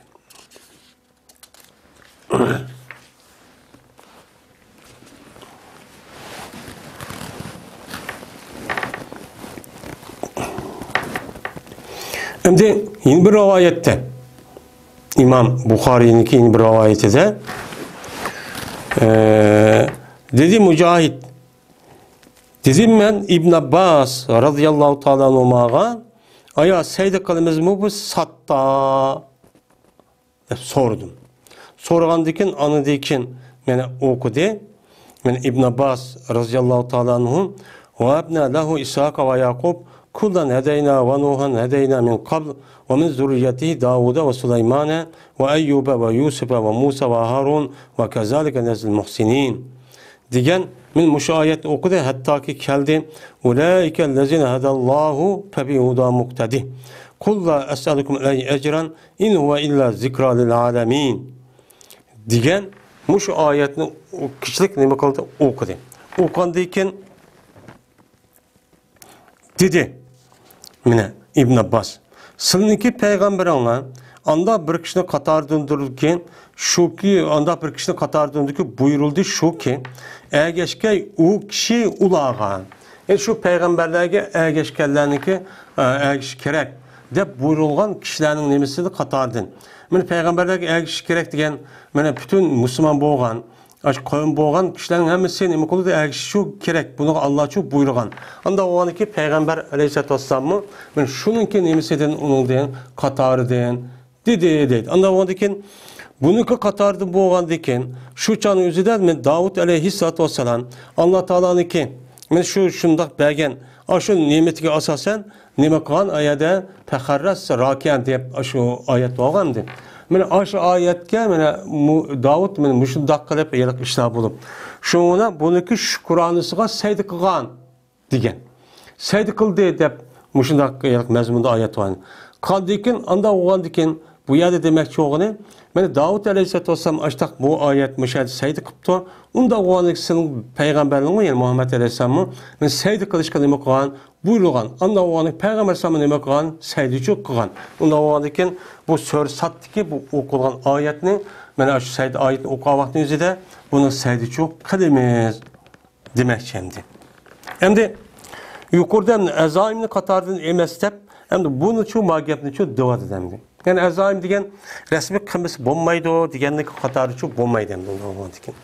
ئەمدى يەنە بىر رىۋايەتتە، ئىمام بۇخارىينىڭكى يەنە بىر رىۋايىتىدە، ئە، دېدى مۇجاھىد، دېدىم مەن ئىبن ئابباس رازىياللاھۇ تائالا ئەنھۇماغا، ئايا سەيدە قىلىمىزمۇ بۇ ساتتا؟ دەپ سورىدىم. سورىغاندىن كېيىن، ئاندىن كېيىن مانا ئوقۇدى. مانا ئىبن ئابباس رازىياللاھۇ تائالا ئەنھۇ، «ووهبنا له إسحاق ويعقوب كلا هدينا ونوحا هدينا من قبل ومن ذريته داود وسليمان وأيوب ويوسف وموسى وهارون وكذلك نجزي المحسنين» دېگەن مانا مۇشۇ ئايەتنى ئوقۇدى، ھەتتاكى كەلدى، «أولئك الذين هدى الله فبهداه مقتده قل لا أسألكم عليه أجرا إن هو إلا ذكرى للعالمين» دېگەن مۇشۇ ئايەتنى ئۇ كىشىلىك نېمە قىلدى؟ ئوقۇدى. ئوقۇغاندىن كېيىن دېدى، مانا، ئىبن ئابباس، سىلىنىڭكى پەيغەمبىرىڭلار ئانداق بىر كىشىنى قاتاردىن تۇرىدىكى، شۇكى، ئانداق بىر كىشىنى قاتاردىن تۇرىدىكى بۇيرۇلدى، شۇكى، ئەگەشكەي ئۇ كىشى ئۇلارغا. يەنى شۇ پەيغەمبەرلەرگە ئەگەشكەنلەرنىڭكى، ئە، ئەگىشىش كېرەك دەپ بۇيرۇلغان كىشىلەرنىڭ نېمىسىدە قاتاردىن. مانا پەيغەمبەرلەرگە ئەگىشىش كېرەك دېگەن، مانا پۈتۈن مۇسۇلمان بولغان، ئاشۇ قەۋم بولغان كىشىلەرنىڭ ھەممىسى نېمە قىلىدۇ؟ ئەگىشىشى كېرەك. بۇنىڭغا ئاللا شۇ بۇيرۇغان. ئانداق بولغاندىكى پەيغەمبەر ئەلەيھىسسالاتۇ ۋەسسالاممۇ مانا شۇنىڭكى نېمىسىدىن، ئۇنىڭدىن، قاتارىدىن دېدى، دەيدۇ. ئانداق بولغاندىن كېيىن، بۇنىڭكى قاتارىدا بولغاندىن كېيىن، شۇ چاغنىڭ ئۆزىدە مەن داۋۇت ئەلەيھىسسالاتۇ ۋەسسالام، ئاللا تائالانىڭكى مانا شۇ شۇنداق بەرگەن، ئاشۇ نېمىتىگە ئاساسەن، نېمە قىلغان ئايەتتە، «فخر راكعا» دەپ ئاشۇ ئايەت بولغانىدى. مانا ئاشۇ ئايەتكە مانا مۇ-، داۋۇت مانا مۇشۇنداق قىلىپ ھېلىقى ئىشلار بولۇپ، شۇڭا بۇنىڭكى شۈكرانىسىغا سەجدە قىلغان دېگەن. سەجدە قىلدى دەپ مۇشۇنداق ھېلىقى مەزمۇندا ئايەت بار. قاندىكىن، ئانداق بولغاندىكىن، بۇ يەردە دېمەكچى بولغىنى، مانا داۋۇت ئەلەيھىسسالاتۇ ۋەسسالام ئاشتاق بۇ ئايەت مۇشۇ يەردە سەجدە قىپتۇ. ئۇنداق بولغاندىكىن سېنىڭ پەيغەمبەرلىرىڭمۇ، يەنى مۇھەممەد ئەلەيھىسسالاممۇ، مانا سەجدە قىلىشقا نېمە قىلغان؟ بۇيرۇلغان. ئانداق بولغاندىكىن پەيغەمبەر ئەلەيھىسسالام نېمە قىلغان؟ سەجدىچۇ قىلغان. ئۇنداق بولغاندىكىن بۇ سۈرە ساتتىكى بۇ ئوقۇلغان ئايەتنى، مانا شۇ سەجدە ئايەتنى ئوقۇغان ۋاقتىنىڭ ئۆزىدە بۇنى سەجدىچۇ قىلىمىز دېمەكچى ئەمدى. ئەمدى يۇقىرىدا ئەزائىمنى قاتارىدىن ئەمەس دەپ، ئەمدى بۇنىچۇ ما گەپنىچۇ دەۋاتىدۇ ئەمدى. يەنى ئەزائىم دېگەن رەسمىي قىلمىسا بولمايدۇ دېگەننىڭ قاتارىچۇ بولمايدۇ ئەمدى ئۇنداق بولغاندىكىن.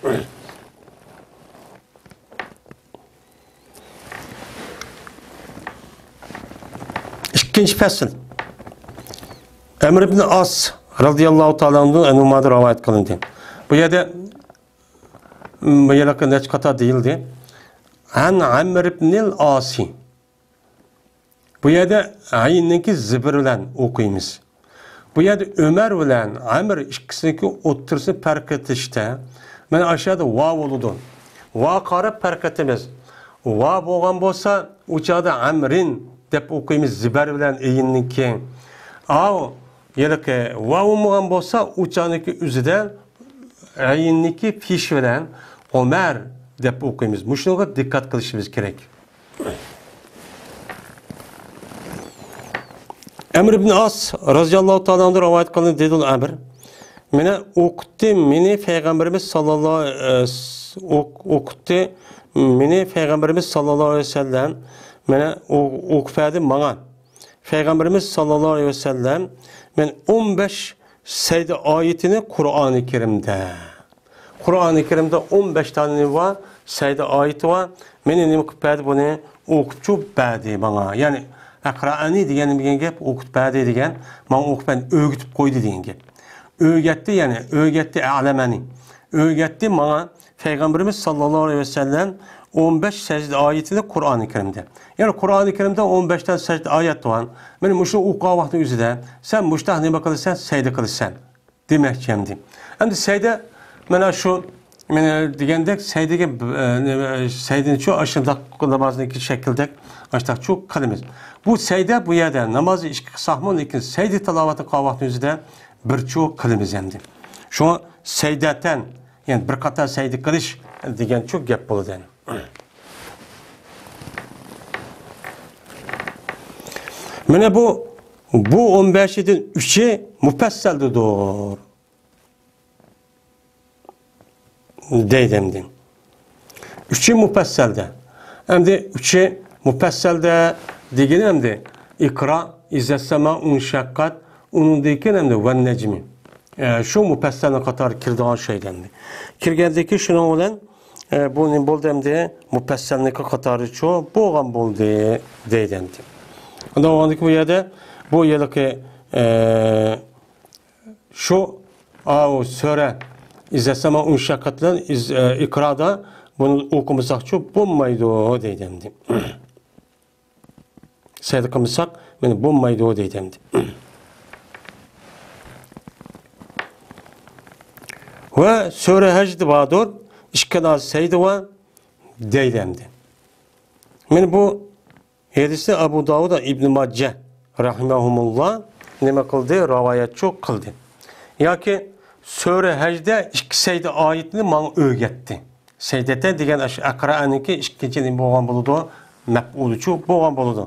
ئىككىنچى پەسىل. ئەمر ئىبن ئاس رازىياللاھۇ تائالا ئەنھۇدىن رىۋايەت قىلىندى. بۇ يەردە، بۇ يەردە نەچچە قېتىم دېيىلدى. ئەن ئەمر ئىبنىل ئاسى. بۇ يەردە ئەيننىڭكى زىبىر بىلەن ئوقۇيمىز. بۇ يەردە ئۆمەر بىلەن ئەمر ئىككىسىنىڭكى ئوتتۇرىسىنى پەرق ئېتىشتە، مانا ئاشۇ يەردە ۋا بولىدۇ. ۋا قاراپ پەرق ئېتىمىز. ۋا بولغان بولسا، ئۇ چاغدا ئەمرىن دەپ ئوقۇيمىز، زىبەر بىلەن ئەيننىڭكى. ئاۋۇ ھېلىقى ۋا بولمىغان بولسا، ئۇ چاغنىڭكى ئۆزىدە ئەيننىڭكى پېشى بىلەن ئۆمەر دەپ ئوقۇيمىز. مۇشۇنىڭغا دىققەت قىلىشىمىز كېرەك. ئەمر ئىبن ئاس رازىياللاھۇ تائالا ئەنھۇ رىۋايەت قىلىندى، دېدى ئەمر. مانا ئوقۇتتى مېنى پەيغەمبىرىمىز ساللاللاھۇ، ئە، ئوق-، ئوقۇتتى مېنى پەيغەمبىرىمىز ساللاللاھۇ ئەلەيھى ۋەسەللەم. مانا ئو-، ئوقۇپ بەردى ماڭا. پەيغەمبىرىمىز ساللاللاھۇ ئەلەيھى ۋەسەللەم، مەن ئون بەش سەجدە ئايىتىنى قۇرئانى كەرىمدە. قۇرئانى كەرىمدە ئون بەش دانە نېمە بار؟ سەجدە ئايىتى بار. مېنى نېمە قىلىپ بەردى بۇنى؟ ئوقۇپچۇ بەردى ماڭا. يەنى، ئەقرەئەنى دېگەن نېمە دېگەن گەپ؟ ئوقۇتۇپ بەردى دېگەن. ماڭا ئوقۇپ بەردى، ئۆگىتىپ قويدى دېگەن گەپ. ئۆگەتتى، يەنى، ئۆگەتتى، ئەلەمەنى. ئۆگەتتى ماڭا پەيغەمبىرىمىز ساللاللاھۇ ئەلەيھى ۋەسەللەم ئون بەش سەجدە ئايىتىنى قۇرئانى كەرىمدە. يەنى، قۇرئانى كەرىمدە ئون بەش دانە سەجدە ئايەت بار. مانا مۇشۇ ئوقۇغان ۋاقتىنىڭ ئۆزىدە سەن مۇشتاق نېمە قىلىسەن؟ سەجدە قىلىسەن. دېمەكچى ئەمدى. ئەمدى سەجدە، مانا شۇ، مانا دېگەندەك سەجدىگە، ئە، نېمە، سەجدىنىچۇ ئاشۇنداق نامازنىڭكى شەكلىدەك ئاشۇنداقچۇ قىلىمىز. بۇ سەجدە بۇ يەردە نامازنى ئىككى قىلساقمۇ، لېكىن سەجدە تىلاۋەتنى قىلغان ۋاقتىنىڭ ئۆزىدە بىرچۇ قىلىمىز ئەمدى. شۇڭا سەجدەتەن، يەنى بىر قاتار سەجدە قىلىش دېگەنچۇ گەپ بولىدۇ. مانا بۇ، بۇ ئون بەشىدىن ئۈچى مۇپەسسەلدىدۇر. دەيدۇ ئەمدى. ئۈچى مۇپەسسەلدە. ئەمدى ئۈچى مۇپەسسەلدە دېگىنى ئەمدى ئىقرا، ئىزەسسەما ئۇنشەققەت، ئۇنىڭدىن كېيىن ئەمدى ۋەننەجمى. ئە، شۇ مۇپەسسەلنىڭ قاتارىغا كىرىدىغان شەيدە ئەمدى. كىرگەندىن كېيىن شۇنىڭ بىلەن، ئە، بۇ نېمە بولدى ئەمدى؟ مۇپەسسەلنىڭكى قاتارىچۇ بولغان بولدى دەيدۇ ئەمدى. ئۇنداق بولغاندىن كېيىن بۇ يەردە بۇ ھېلىقى، ئە، شۇ، ئاۋۇ سۈرە ئىزەسسەما ئۇنشەققەت بىلەن ئىز-، ئە، ئىقرادا بۇنى ئوقۇمىساقچۇ بولمايدۇ دەيدۇ ئەمدى. سەجدە قىلمىساق، مانا بولمايدۇ دەيدۇ ئەمدى. ۋە سۈرە ھەجدە باردۇر، ئىككى نازى سەجدە بار دەيدۇ ئەمدى. مانا بۇ ھەدىسنى ئەبۇ داۋۇد ۋە ئىبنى ماجە رەھىمەھۇمۇللا نېمە قىلدى؟ رىۋايەتچۇ قىلدى. ياكى سۈرە ھەجدە ئىككى سەجدە ئايىتىنى ماڭا ئۆگەتتى. سەجدەتەن دېگەن ئاشۇ ئەقرەئەنىڭكى ئىككىنچى نېمە بولغان بولىدۇ؟ مەپئۇلىچۇ بولغان بولىدۇ.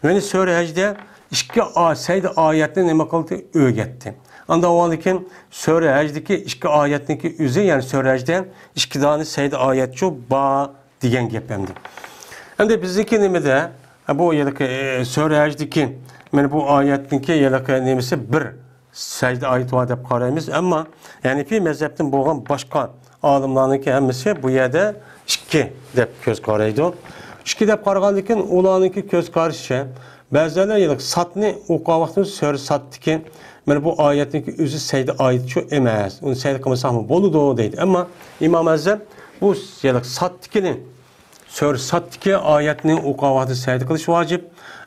يەنى سۈرە ھەجدە ئىككى ئا-، سەجدە ئايەتنى نېمە قىلدى؟ ئۆگەتتى. ئاندا بولغاندىكىن سۈرە ھەجدىكى ئىككى ئايەتنىڭكى ئۆزى، يەنى سۈرە ھەجدە ئىككى دانە سەجدە ئايەتچۇ بار دېگەن گەپ ئەمدى. ئەمدى بىزنىڭكى نېمىدە، بۇ يەردىكى، ئە، سۈرە ھەجدىكى، مانا بۇ ئايەتنىڭكى ھېلىقى نېمىسى بىر سەجدە ئايىتى بار دەپ قارايمىز. ئەمما ھەنىفىي مەزھەپتىن بولغان باشقا ئالىملارنىڭكى ھەممىسى بۇ يەردە ئىككى دەپ كۆز قارايدۇ. ئىككى دەپ قارىغاندىكىن ئۇلارنىڭكى كۆز قارىشىچە، بەزىلەر ھېلىقى سادنى ئوقۇغان ۋاقتىمىز سۈرە سادتىكى، مانا بۇ ئايەتنىڭكى ئۆزى سەجدە ئايىتىچۇ ئەمەس. ئۇنى سەجدە قىلمىساقمۇ بولىدۇ دەيدۇ. ئەمما ئىمام ئەزەم بۇ ھېلىقى سادتىكىنى سۈرە سادتىكى ئايەتنى ئوقۇغان ۋاقتىدا سەجدە قىلىش ۋاجىپ،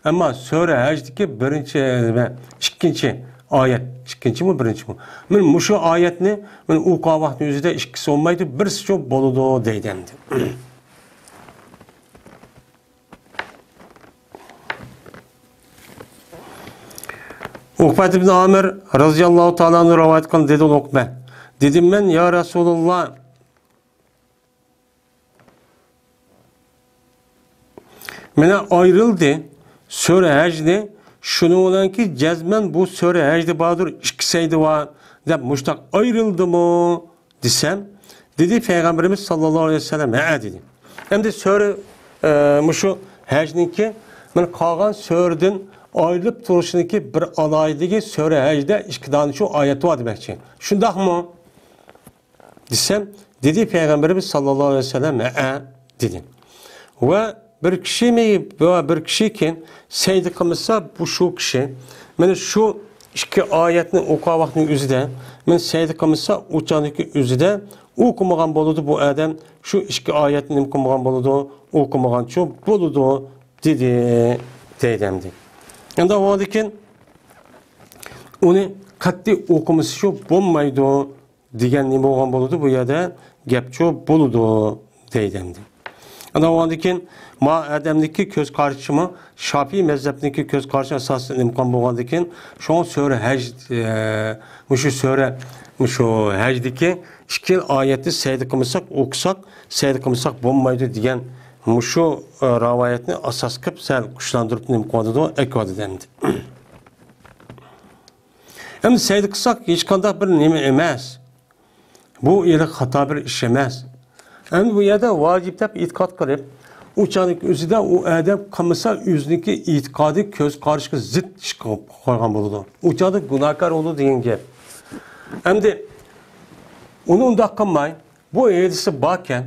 ئەمما سۈرە ھەجدىكى بىرىنچى، نېمە، ئىككىنچى ئايەت، ئىككىنچىمۇ، بىرىنچىمۇ؟ مانا مۇشۇ ئايەتنى مانا ئوقۇغان ۋاقتىنىڭ ئۆزىدە ئىككىسى بولمايدۇ، بىرسىچۇ بولىدۇ دەيدۇ ئەمدى. ئۇقبەت ئىبن ئامىر رازىياللاھۇ تائالا ئەنھۇ رىۋايەت قىلدى، دېدى ئۇقبە. دېدىم مەن، يا رەسۇلاللا، مانا ئايرىلدى سۈرە ھەجنى، شۇنىڭ بىلەنكى جەزمەن بۇ سۈرە ھەجدە باردۇر، ئىككى سەجدە بار دەپ مۇشتاق ئايرىلدىمۇ دېسەم، دېدى پەيغەمبىرىمىز ساللاللاھۇ ئەلەيھى ۋەسەللەم، ھەئە دېدى. ئەمدى سۈرە، ئە، مۇشۇ ھەجنىڭكى مانا قالغان سۈرىدىن ئايرىلىپ تۇرۇشىنىڭكى بىر ئالاھىدىلىكى سۈرە ھەجدە ئىككى دانە شۇ ئايەت بار دېمەكچى. شۇنداقمۇ؟ دېسەم، دېدى پەيغەمبىرىمىز ساللاللاھۇ ئەلەيھى ۋەسەللەم، ھەئە، دېدى. ۋە بىر كىشىمۇ، بىر كىشىكى سەجدە قىلمىسا، بۇ شۇ كىشى، مانا شۇ ئىككى ئايەتنى ئوقۇغان ۋاقتىنىڭ ئۆزىدە، مانا سەجدە قىلمىسا، ئۇ چاغدىكى ئۆزىدە ئوقۇمىغان بولىدۇ بۇ ئادەم، شۇ ئىككى ئايەتنى نېمە قىلمىغان بولىدۇ، ئوقۇمىغانچۇ بولىدۇ، دېدى، دەيدۇ ئەمدى. ئەمدى ئۇنىڭدىن كېيىن ئۇنى قەتئىي ئوقۇمىسىچۇ بولمايدۇ، دېگەن نېمە بولغان بولىدۇ؟ بۇ يەردە گەپچۇ بولىدۇ دەيدۇ ئەمدى. ئاندىن كېيىن ما ئادەمنىڭكى كۆز قارىشىمۇ شافىي مەزھەپنىڭكى كۆز قارىشى ئاساسىدا نېمە قىلغان بولغاندىكىن، شۇڭا سۈرە ھەج، ئە، مۇشۇ سۈرە، مۇشۇ ھەجدىكى ئىككى ئايەتنى سەجدە قىلمىساق، ئوقۇساق، سەجدە قىلمىساق بولمايدۇ دېگەن مۇشۇ، ئە، رىۋايەتنى ئاساس قىلىپ سەل كۈچلەندۈرۈپ نېمە قىلىۋاتىدۇ؟ ئەكىۋاتىدۇ ئەمدى. ئەمدى سەجدە قىلساق ھېچقانداق بىر نېمە ئەمەس. بۇ ئېنىق خاتا بىر ئىش ئەمەس. ئەمدى بۇ يەردە ۋاجىپ دەپ ئېتىقاد قىلىپ، ئۇ چاغنىڭ ئۆزىدە ئۇ ئادەم قىلمىسا ئۆزىنىڭكى ئېتىقادى، كۆز قارىشىغا زىت ئىش قىلىپ قويغان بولىدۇ. ئۇ چاغدا گۇناھكار بولىدۇ دېگەن گەپ. ئەمدى ئۇنى ئۇنداق قىلماي، بۇ ھەدىستە باركەن،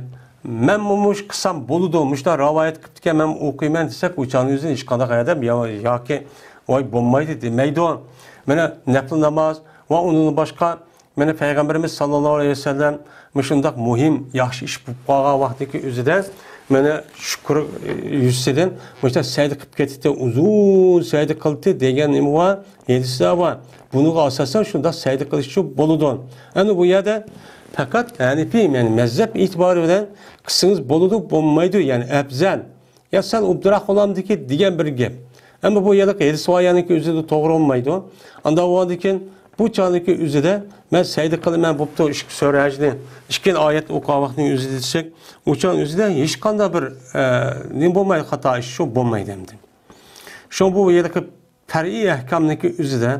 مەنمۇ مۇشۇ قىلسام بولىدۇ، مۇشۇنداق رىۋايەت قىپتىكەن، مەن ئوقۇيمەن دېسەك، ئۇ چاغنىڭ ئۆزىدە ھېچقانداق ئادەم يا-، ياكى ۋاي بولمايدۇ دېمەيدۇ. مانا نەپلى ناماز ۋە ئۇنىڭدىن باشقا، مانا پەيغەمبىرىمىز ساللاللاھۇ ئەلەيھى ۋەسەللەم مۇشۇنداق مۇھىم، ياخشى ئىش بولۇپ قالغان ۋاقتىدىكى ئۆزىدە، مانا شۈكۈر يۈزىسىدىن مۇشۇنداق سەجدە قىلىپ كېتىتتى، ئۇزۇن سەجدە قىلدى دېگەن نېمە بار؟ ھەدىسلەر بار. بۇنىڭغا ئاساسەن شۇنداق سەجدە قىلىشچۇ بولىدۇ. ئەنە بۇ يەردە پەقەت ھەنىفىي، يەنى مەزھەپ ئېتىبارى بىلەن قىلسىڭىز بولىدۇ، بولمايدۇ، يەنى ئەپزەل. يا سەل ئوبدانراق بولامدىكى دېگەن بىر گەپ. ئەمما بۇ يەردىكى ھەدىس ۋايانىڭكى ئۆزىدە توغرا بولمايدۇ. ئانداق بولغاندىكىن بۇ چاغدىكى ئۆزىدە مەن سەجدە قىلىمەن بوپتۇ، ئىككى سۈرە ھەجنى، ئىككى ئايەت ئوقۇغان ۋاقتىنىڭ ئۆزىدە دېسەك، ئۇ چاغنىڭ ئۆزىدە ھېچقانداق بىر، ئە، نېمە بولمايدۇ، خاتا ئىش شۇ بولمايدۇ ئەمدى. شۇڭا بۇ يەردىكى پەرئىي ئەھكامنىڭكى ئۆزىدە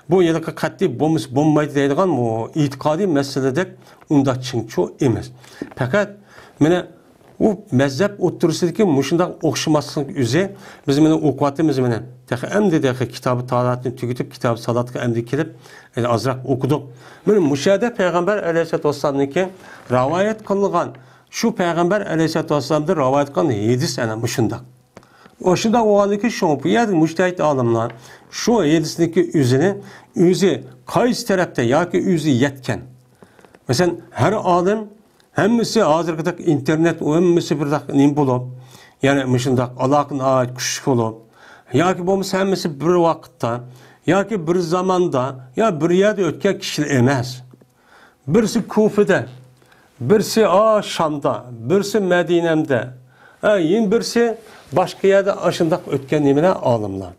بۇ ھېلىقى قەتئىي بولمىسا بولمايدۇ دەيدىغان بۇ ئېتىقادىي مەسىلىدەك ئۇنداق چىڭچۇ ئەمەس. پەقەت مانا ئۇ مەزھەپ ئوتتۇرىسىدىكى مۇشۇنداق ئوخشىماسلىق ئۆزى، بىز مانا ئوقۇۋاتىمىز مانا. تېخى ئەمدى تېخى كىتابى تالاتنى تۈگىتىپ، كىتابى سالاتقا ئەمدى كېلىپ، ئازراق ئوقۇدۇق. مانا مۇشۇ يەردە پەيغەمبەر ئەلەيھىسسالاتۇ ۋەسسالامنىڭكى رىۋايەت قىلغان، شۇ پەيغەمبەر ئەلەيھىسسالاتۇ ۋەسسالامدىن رىۋايەت قىلغان ھەدىس ئەنە مۇشۇنداق. ئاشۇنداق بولغاندىكىن شۇ بۇ يەردە مۇجتەھىد ئالىملار شۇ ھەدىسنىڭكى ئۆزىنى، ئۆزى قايسى تەرەپتە ياكى ئۆزى يەتكەن. مەسىلەن، ھەر ئالىم، ھەممىسى ھازىرقىدەك ئىنتېرنېت، ھەممىسى بىردەك نېمە بولۇپ، يەنى مۇشۇنداق ئالاقە ناھايىتى كۈچلۈك بولۇپ، ياكى بولمىسا ھەممىسى بىر ۋاقىتتا، ياكى بىر زاماندا، يا بىر يەردە ئۆتكەن كىشىلەر ئەمەس. بىرسى كۇفىدە، بىرسى، ئا، شامدا، بىرسى مەدىنەمدە، ئا، يەنە بىرسى باشقا يەردە ئاشۇنداق ئۆتكەن نېمىلەر، ئالىملار.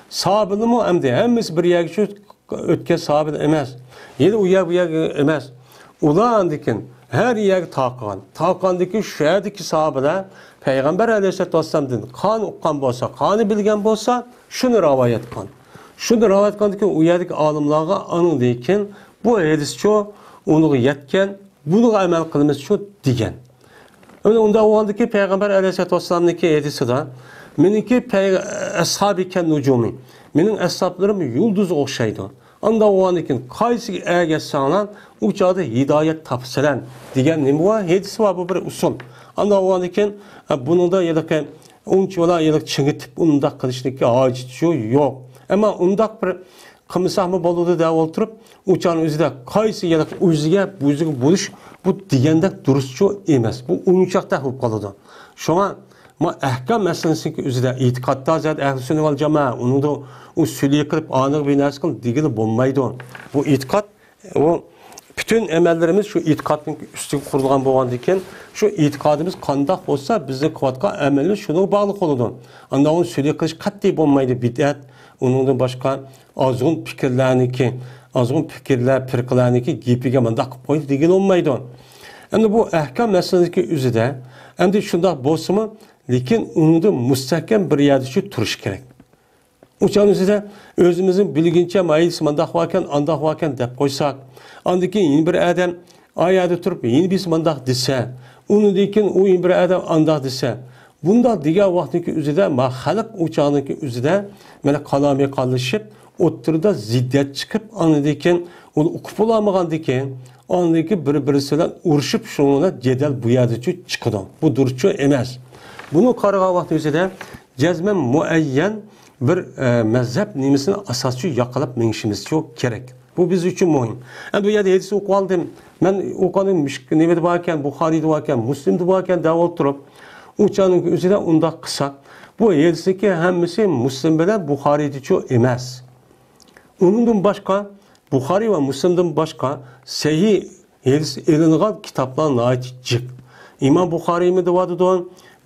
ساھابىلىمۇ ئەمدى ھەممىسى بىر يەرگە شۇ ئۆتكەن ساھابىلەر ئەمەس. يەنە ئۇ يەر، بۇ يەرگە ئەمەس. ئۇلار ئاندىكىن ھەر يەرگە تارقىغان. تارقىغاندىكىن شۇ يەردىكى ساھابىلەر پەيغەمبەر ئەلەيھىسسالاتۇ ۋەسسالامدىن قانى ئۇققان بولسا، قانى بىلگەن بولسا، شۇنى رىۋايەت قىلغان. شۇنى رىۋايەت قىلغاندىكىن ئۇ يەردىكى ئالىملارغا ئاندىن كېيىن بۇ ھەدىسچۇ ئۇنىڭغا يەتكەن، بۇنىڭغا ئەمەل قىلىمىزچۇ دېگەن. ئەمدى ئۇنداق بولغاندىكىن پەيغەمبەر ئەلەيھىسسالاتۇ ۋەسسالامنىڭكى ھەدىسىدا، مېنىڭكى پەي-، ئەسھابى كەن نۇجۇمى، مېنىڭ ئەسھابلىرىم يۇلدۇزغا ئوخشايدۇ. ئانداق بولغاندىكىن قايسىغا ئەگەشسەڭلار، ئۇ چاغدا ھىدايەت تاپىسىلەر دېگەن نېمە بار؟ ھەدىسى بار، بۇ بىر ئۇسۇل. ئانداق بولغاندىكىن، ئە، بۇنىڭدا ھېلىقى ئۇنچىۋالا ھېلىقى چىڭىتىپ ئۇنداق قىلىشنىڭكى ھاجىتى يوق. ئەمما ئۇنداق بىر قىلمىساقمۇ بولىدۇ دەپ ئولتۇرۇپ، ئۇ چاغنىڭ ئۆزىدە قايسى يەنە ئۆزىگە، ئۆزىگە بولۇش، بۇ دېگەندەك دۇرۇسچۇ ئەمەس. بۇ ئويۇنچۇقتەك بولۇپ قالىدۇ. شۇڭا ما ئەھكام مەسىلىسىنىڭكى ئۆزىدە ئېتىقادتا زادى ئەھلى سۈننە ۋەل جامائە، ئۇنىڭدا ئۇسۇلىي قىلىپ، ئانىغا بىر نەرسە قىل دېگىلى بولمايدۇ. بۇ ئېتىقاد، ئۇ پۈتۈن ئەمەللىرىمىز شۇ ئېتىقادنىڭ ئۈستىگە قۇرۇلغان بولغاندىكىن، شۇ ئېتىقادىمىز قانداق بولسا، بىزنىڭ قىلىۋاتقان ئەمەلىمىز شۇنىڭغا باغلىق بولىدۇ. ئاندىن ئۇنى سۈنئىي قىلىش قەتئىي بولمايدۇ، بىدئەت، ئۇنىڭدىن باشقا ئازغۇن پىكىرلەرنىڭكى، ئازغۇن پىكىرلەر، پىرقىلەرنىڭكى گېپىگە مۇنداق قىلىپ قويدى دېگىلى بولمايدۇ. ئەمدى بۇ ئەھكام مەسىلىسىدىكى ئۆزىدە، ئەمدى شۇنداق بولسىمۇ، لېكىن ئۇنىڭدا مۇستەھكەم بىر يەردە شۇ تۇرۇشى كېرەك. ئۇ چاغنىڭ ئۆزىدە ئۆزىمىزنىڭ بىلگىنىچە مايىلسى مۇنداق باركەن، ئانداق باركەن دەپ قويساق، ئاندىن كېيىن يەنە بىر ئادەم ئا يەردە تۇرۇپ يەنە بىرسى مۇنداق دېسە، ئۇنىڭدىن كېيىن ئۇ يەنە بىر ئادەم ئانداق دېسە، بۇنداق دېگەن ۋاقىتنىڭكى ئۆزىدە ما خەلق ئۇ چاغنىڭكى ئۆزىدە مانا قالايمىقانلىشىپ، ئوتتۇرىدا زىددىيەت چىقىپ، ئاندىن كېيىن ئۇنى ئۇقۇپ بولالمىغاندىن كېيىن، ئاندىن كېيىن بىر-بىرسى بىلەن ئۇرۇشۇپ، شۇنىڭ بىلەن جېدەل بۇ يەردىچۇ چىقىدۇ. بۇ دۇرۇسچۇ ئەمەس. بۇنى قارىغان ۋاقتىمىزدا جەزمەن مۇئەييەن بىر، ئە، مەزھەپ نېمىسىنى ئاساسچۇ ياقىلاپ مېڭىشىمىزچۇ كېرەك. بۇ بىز ئۈچۈن مۇھىم. ئەمدى بۇ يەردە ھەدىس ئوقۇۋالدىم. مەن ئوقۇغىنىم مۈشك-، نېمىدە بار ئىكەن، بۇخارىيدا بار ئىكەن، مۇسلىمدا بار ئىكەن دەپ ئولتۇرۇپ، ئۇ چاغنىڭ ئۆزىدە ئۇنداق قىلساق، بۇ ھەدىسنىڭكى ھەممىسى مۇسلىم بىلەن بۇخارىيدىچۇ ئەمەس. ئۇنىڭدىن باشقا، بۇخارىي ۋە مۇسلىمدىن باشقا سەھىھ ھەدىس ئېلىنغان كىتابلار ناھايىتى جىق. ئىمام بۇخارىيمۇ دەۋاتىدۇ،